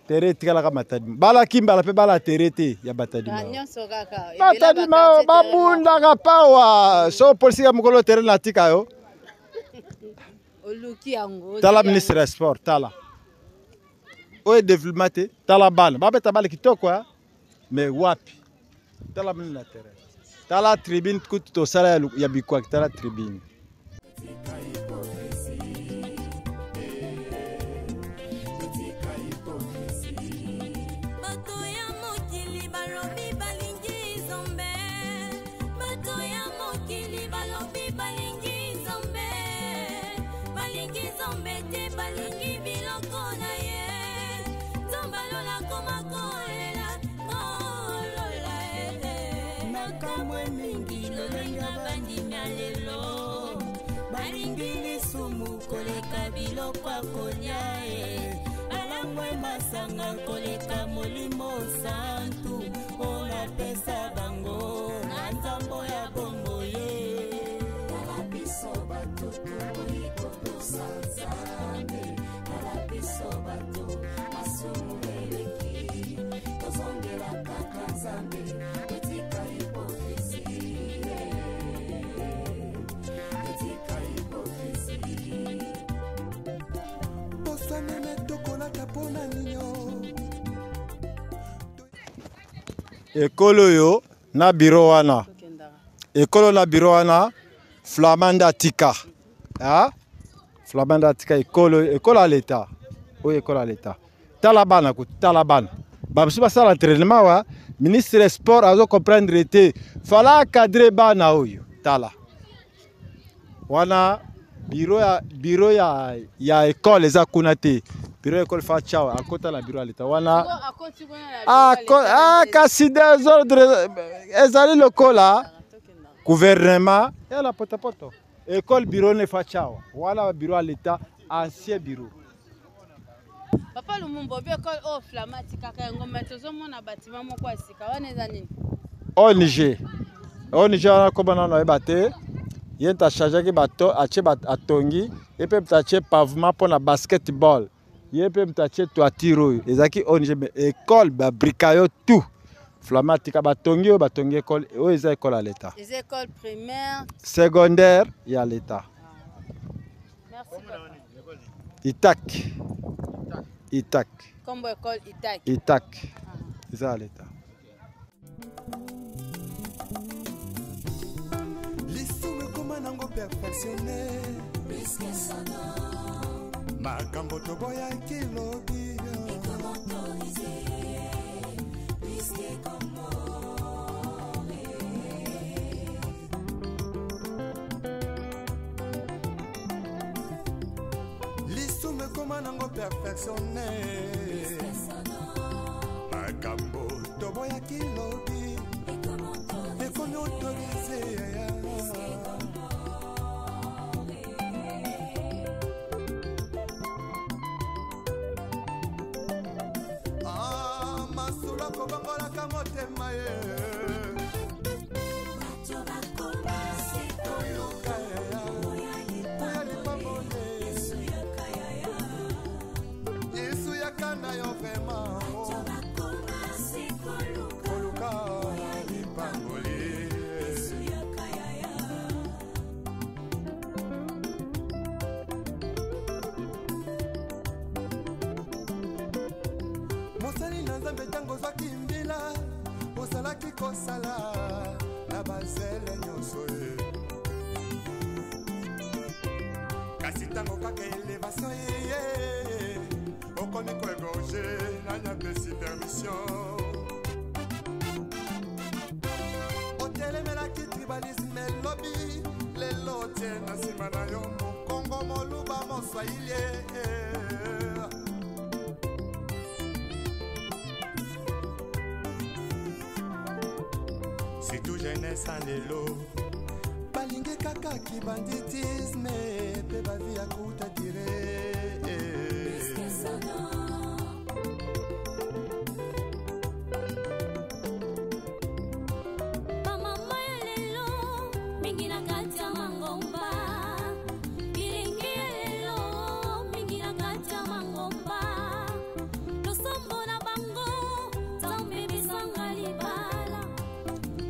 terrain etikalaka Matadi. Bala Kimbala mpe bana terrain te ya Matadi. Ba nyonso kaka. Matadi mao babundaka pawa. So polisi ya mokolo terrain na tika yo. Oluki yango. Tala ministre ya sport, tala. Oyo développement te, tala bana. Babeta bale kitoko ya. Mais wapi? Tala mini na terrain. Tala tribune kutu tosala ya bikwaki, tala tribune. Bato ya mokili balobi balingi Nzambe. Bato ya mokili balobi balingi Nzambe. Balingi Nzambe te, balingi biloko na ye. Nzambe alola koma kolela, kolola, eh, eh. Makambo mingi lolenga bandimi ya lelo. Balingi lisumu koleka biloko ya kolia, eh. Balangwe masanga koleka molimo santu. Oyo apesa bango na nzambo ya bombo ye. Tala biso bato toboyi kotosa Nzambe. Tala biso bato masumu eleki. Tozongela kaka Nzambe. Totika hypocrisie. Totika hypocrisie. Posa meme tokolata mpona ninyo. Ekolo oyo na bureau wana. Ekolo na bureau wana, Flamand atika. Ah? Flamand atika ekolo, ekolo ya l'État. Oyo ekolo ya l'État. Tala bana ko, tala bana. Ba biso basala entraînement wa, ministre des sports azo comprendre te. Fala cadrer bana oyo. Tala. Wana bureau ya, bureau ya, ya école eza kuna te. Bureau école fa chawa akota na bureau ya leta wana. Ah, ah, kasi désordre ezali lokola gouvernement ya na potopoto. École bureau ne fa chawa wana bureau ya leta ancien bureau. Papa Lumumba, obi école oyo Flama atikaka yango, mais tozomona bâtiment moko ya sika wana eza nini? ONG. ONG wana kombo nano nayeba te. Ye nta chargeaki bato, atie atongi, ye mpe moto atie pavement mpo na basketball, ye mpe moto atie toiture oyo ezalaki ONG, mais école babrika yo tout. Flama atika batongi oyo batongi école oyo eza école ya l'État. Eza école primaire, secondaire ya l'État. Merci papa. Itak. Itak. Kombo école Itak. Itak. Eza ya l'État. Lisumu ekoma nango perfectionne makambo toboyaki lobi. Lisumu ekoma nango perfectionne makambo toboyaki lobi ekomi autorise. Ah, masolo akobongolaka motema ye. Yesu yaka na yo vraiment koluka lipamboli. Mosali na Nzambe, ntango ozwaki mbila ozalaki kosala na bazele nyonso ye, kasi ntango kaka elevation eye, okomi koegorge. Nani apesi permission? Otelemelaki tribalisme elobi, lelo otie na nsima na yo mokongo, moluba, moswahili. Surtout jeunesse ya lelo balingi kaka kibanditisme mpe bavi ya kuta dire. Bamama ya lelo mingi na kati ya mangomba, bilingi ya lelo mingi na kati ya mangomba, losambo na bango Nzambe besanga libala,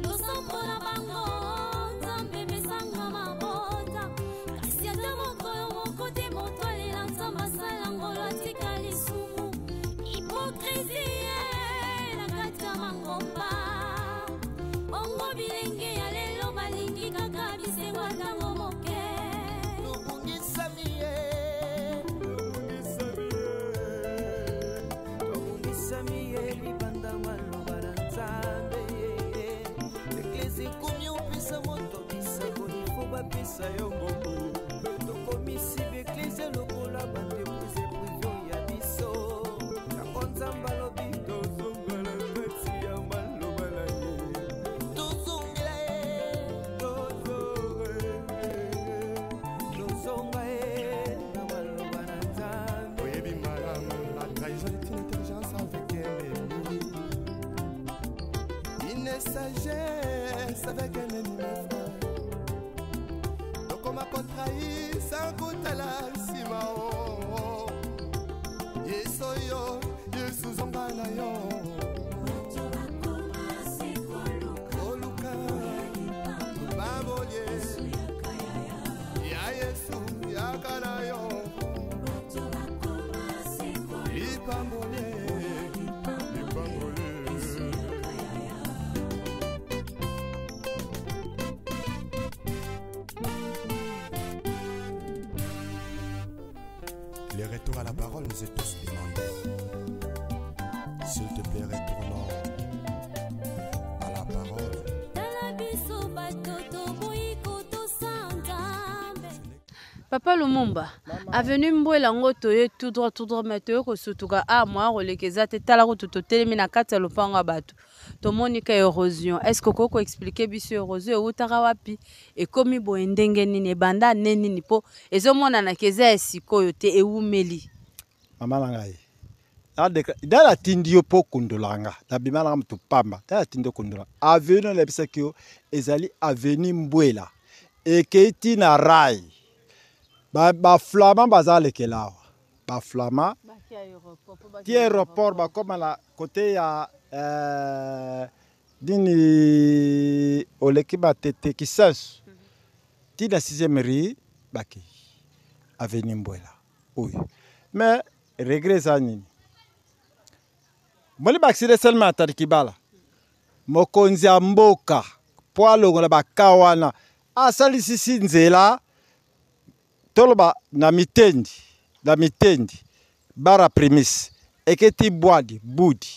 losambo na bango Nzambe besanga mabota, kasi ata mokolo moko te moto alela Nzambe asala ngolo atika lisumu. Hypocrisie na kati ya mangomba, bongo bilenge ya lelo balingi kaka bisengo ntango moke. Tobungisami ye, tobungisami ye libanda maloba na Nzambe. Eglise ekomi opesa moto bisakoli fo bapesa yo mbongo. Tokomisi baeglise lokola baentreprise privé ya biso. Yango Nzambe alobi tozongela kati ya maloba na ye, tozongela ye, tozonga ye na maloba na Nzambe. Oyebi malamu, la trahison est une intelligence avec un ennemi, une sagesse avec un ennemi, mes frères. Tokoma kotrahir sans kotala nsima o. Yesu oyo, Yesu zonga na yo koluka lipamboli ya Yesu, yaka na yo lipamboli, lipamboli. Le retour à la parole nous est tous demandé. S'il te plaît, retournons à la parole. Tala biso bato toboyi kotosa Nzambe. Papa Lumumba, Avenue Mbwela yango toye tout droit tout droit, mais toye kosutuka a ah, moyen koleka eza te. Tala kutu totelemi na kati ya lopango ya bato, tomoni ka érosion. Est ce que okoki koexplike biso érosion ewutaka wapi, ekomi boye ndenge nini, ebanda ne nini, mpo ezomonana ke eza ya sikoyo te, ewumeli? Mama na ngai, da natindi yo mpo okundola nga, nabima nanga moto pamba. Da natindi okundola avenue, nayebisaki yo ezali avenue Mbwela, ekei ti na rai. Baflama baza lekela awa, baflama ti aéroport, bakóma na kote ya nini, oleki Matete, Kisenso, ti na 6e rue, bakei avenue Mbwela oyo. Mais regret eza nini? Moli baaccident esalemi na Tarikibala. Mokonzi ya mboka, mpo alongola baka wana, asalisisi nzela, toloba na Mitendi, na Mitendi bara primis eketi Bwadi Budi,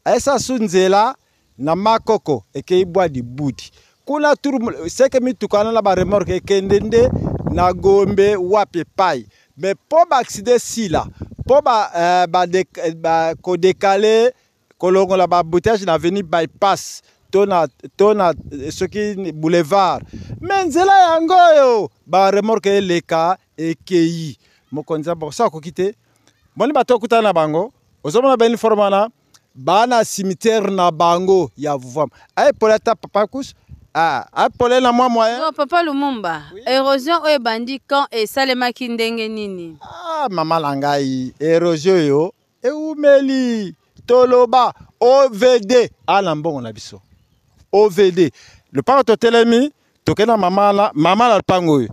ayesa su nzela na Makoko, ekei Bwadi Budi kuna turu seke mituka wana na baremorke ekende nde na Gombe wapi epai. Me mpo baaccident esila, mpo ba kodekale, kolongola baembouteillage na avenue Bypass to na soki boulevard, me nzela yango oyo baremorke eleka ekei. Mokonzi ya mboka so akoki te, moni bato okutana na bango, ozomona bauniforme wana, baa na cimetière na bango ya Vuvamu. Ayepole ata papa kus ayepole na mwa moyen. Non, papa Lumumba, oui? Érosion oyo ebandi quand, esalemaki ndenge nini? Ah, mama na ngai, érosion oyo ewumeli. Toloba OVD ala mbongo na biso, OVD lopango totelemi, tokende na mama na mama na lopango oyo,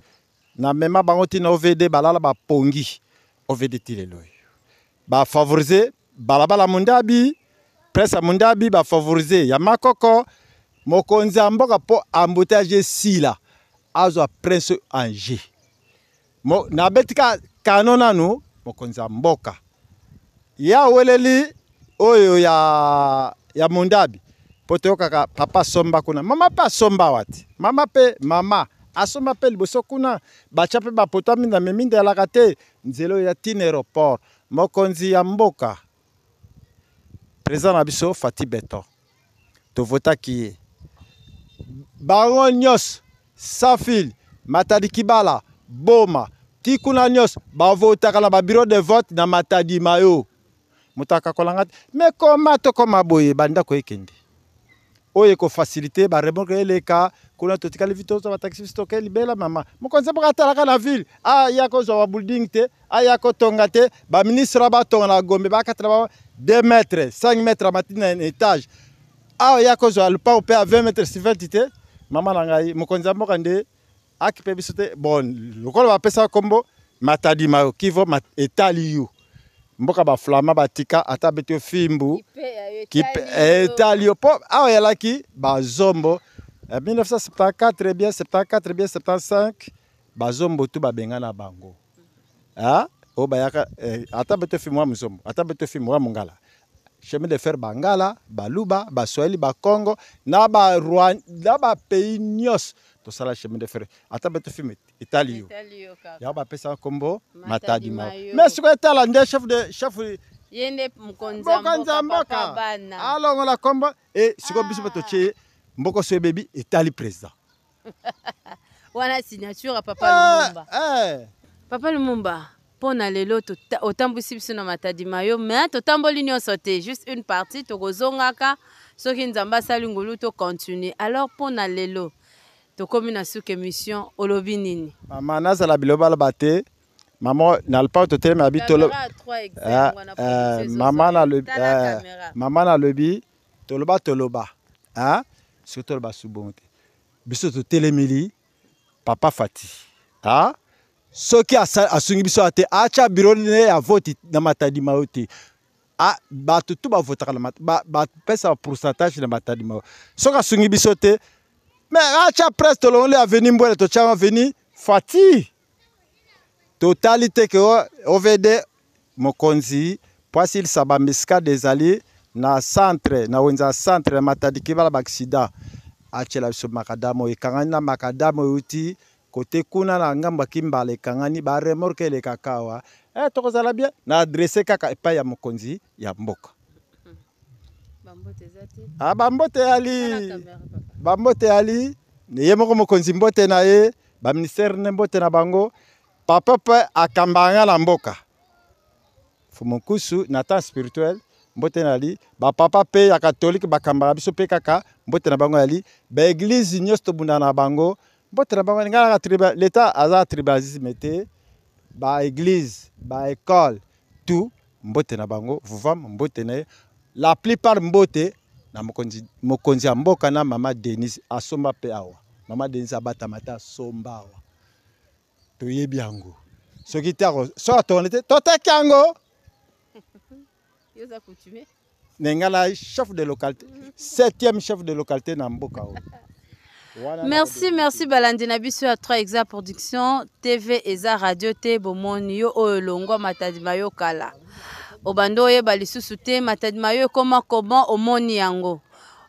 namema bango ntina OVD, balala bapongi OVD ti lelo oyo. Bafavorize balabala Mundabi, presse ya Mundabi, bafavorize ya Makoko. Mokonzi ya mboka, mpo embouteillage esila, azwa prince Ange. Nabeti ka kano nanu. Mokonzi ya mboka ye aweleli oyo ya Mundabi, mpo toyokaka papa asomba kuna, mama mpe asomba awa te, mama mpe, mama asomba mpe liboso kuna, batya mpe bapoto minda, me minda elaka te. Nzela oyo ya tina aéroport, mokonzi ya mboka, président na biso Fati Beton, tovotaki ye. Bango nyonso, Safil, Matadi Kibala, Boma, ti kuna nyonso bavotaka na babureau de vote na Matadi Mayo. Moto akakolanga te, me koma tokoma boye, bandako ekende oyo ekofacilite baremorke eleka kuna. Totikali vite, tozwa bataxi, biso toke libela. Mama, mokonzi mboka atalaka na ville, aya kozwa babuilding te, aya kotonga te. Baministre batonga na Gombe, bakatela ba 2 mètres, 5 mètres, amati na étage. Awa ya kozwa lupango mpe ya 20 mètres sur 20 te. Mama na ngai, mokonzi ya mboka nde akipe biso te. Bon, lokola bapesa nkombo Matadi Mayo Kivo, etali yo mboka baflama batika, ata beti yo fimbu, etali yo, mpo awa eyalaki bazombo 1974 bien 74 bien 75, bazombo tu babengana bango oyo bayaka. Ata beti fimbu wa mozombo, ata beti fimbu wa mongala, chemin de fer, bangala, baluba, baswahili, bakongo na bapays nyonso tosala chemin de fer. Ata beti fimbu, etali yo. Yango bapesa nkombo Matadi Mayo. Mais sikoyo etala nde chef de chef. Ye nde mokonzi ya mboka alongola nkombo. E sikoyo biso mpe totie mboka so ebebi, etali président. Wana signature ya papa Lumumba. Papa Lumumba, mpo na lelo otambwisi biso na Matadi Mayo, mais totamboli nyonso te, juste une partie. Tokozongaka soki Nzambe asali ngolu, tocontinue. Alors, mpo na lelo tokomi na suka émission, olobi nini? Mama, nazala biloba aloba te. Mama, na lupango totelemi abi tolo mama nalobi, mama nalobi toloba, toloba soki toloba su bongo te. Biso totelemeli papa Fati. Soki asungi biso te, atya bureau ne ya vote na Matadi Mayo te. Bato tu bavotaka, bapesa pourcentage na Matadi Mayo. Soki asungi biso te, mais atya presse, tolongoli avenue Mbwele, totya avenue Fati. Totali te ke OVD mokonzi po asilisa baembuscade ezali na centre, na wenze ya centre ya Matadi Kibala, baaccident. Atiela biso macadam oyo ekangani na macadam oyo euti. Kote kuna na ngambo ya Kimbala ekangani, ba remorque elekaka awa. Eh, tokozala bien na adresse kaka epai ya mokonzi ya mboka. Ah, bambote ali bambote ali ye moko mokonzi mbote na ye baministère ne mbote na bango papa mpe akambaka nga na mboka Fumunkusu na temps spirituel mbote na li ba papa pe ya catholique bakambaka biso pe kaka mbote na bango yali ba eglise nyonso tobunda na bango mbote na bango ngai naka triba l'etat aza tribalisme te ba eglise ba école tout mbote na bango vuvam mbote na ye la plupart mbote na mokonzi mokonzi ya mboka na mama Denise asomba pe awa mama Denise abatama te asomba awa toyebi yango soki te soki atongani te toteki yango me ngai na chef de localité septième chef de localité na mboka oyo. Merci, merci balandi na biso ya 3 Exa Production TV eza radio te bomoni yo oyo longwa Matadi mayo kala obanda oyeba lisusu te Matadi mayo ekoma comment omoni yango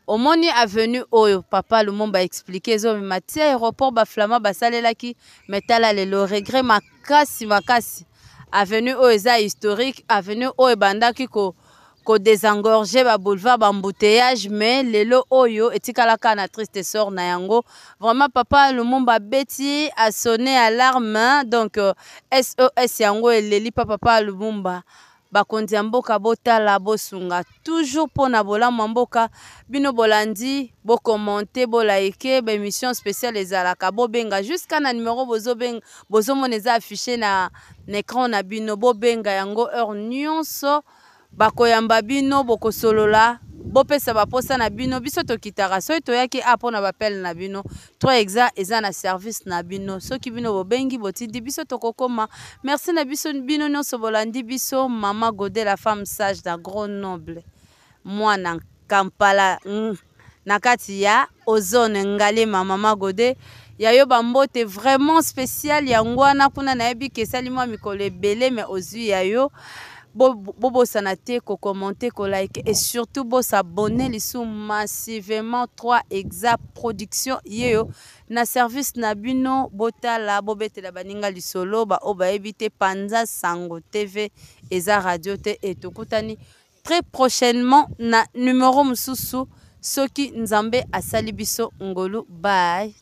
Omoni avenue oyo papa Lumumba explique ezomema ti aéroport ba flamand basalelaki mais tala lelo regret makasi makasi avenue oyo eza historique avenue oyo ebandaki ko ko désengorger ba boulevard ba embouteillage mais lelo oyo etikalaka na triste sort na yango vraiment papa Lumumba abeti a sonné alarme donc SOS yango eleli pa papa Lumumba Bakonzi ya mboka botala bosunga toujours pona bolamu ya mboka bino bolandi bo commente bo like ba emission speciale ezalaka bobenga jusqu'à na numero bozobenga bozomona eza affiche na, na ecran na bino bobenga yango heure nyonso bakoyamba bino bokosolola bopesa baposa na bino biso tokitaka soki toyaki a mpo na bapele na bino 3 exa eza na service na bino soki bino bobengi botindi biso tokokoma merci na biso bino nyonso bolandi biso mama gode la femme sage na gros noble mwana kampala mm, na kati ya ozone ngalema mama gode ya yo bambote vraiment spécial yango wana kuna nayebi ke esali mwa mikolo ebele me ozwi ya yo bobosana te kokommente kolike et surtout bosabonne lisusu massivement 3 exa production yeyo na service na bino botala bobetela baninga lisolo baoyo bayebi te panza sango tv eza radio te e tokutani très prochainement na numero mosusu soki nzambe asali biso ngolu bye.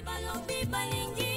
Balobi balingi.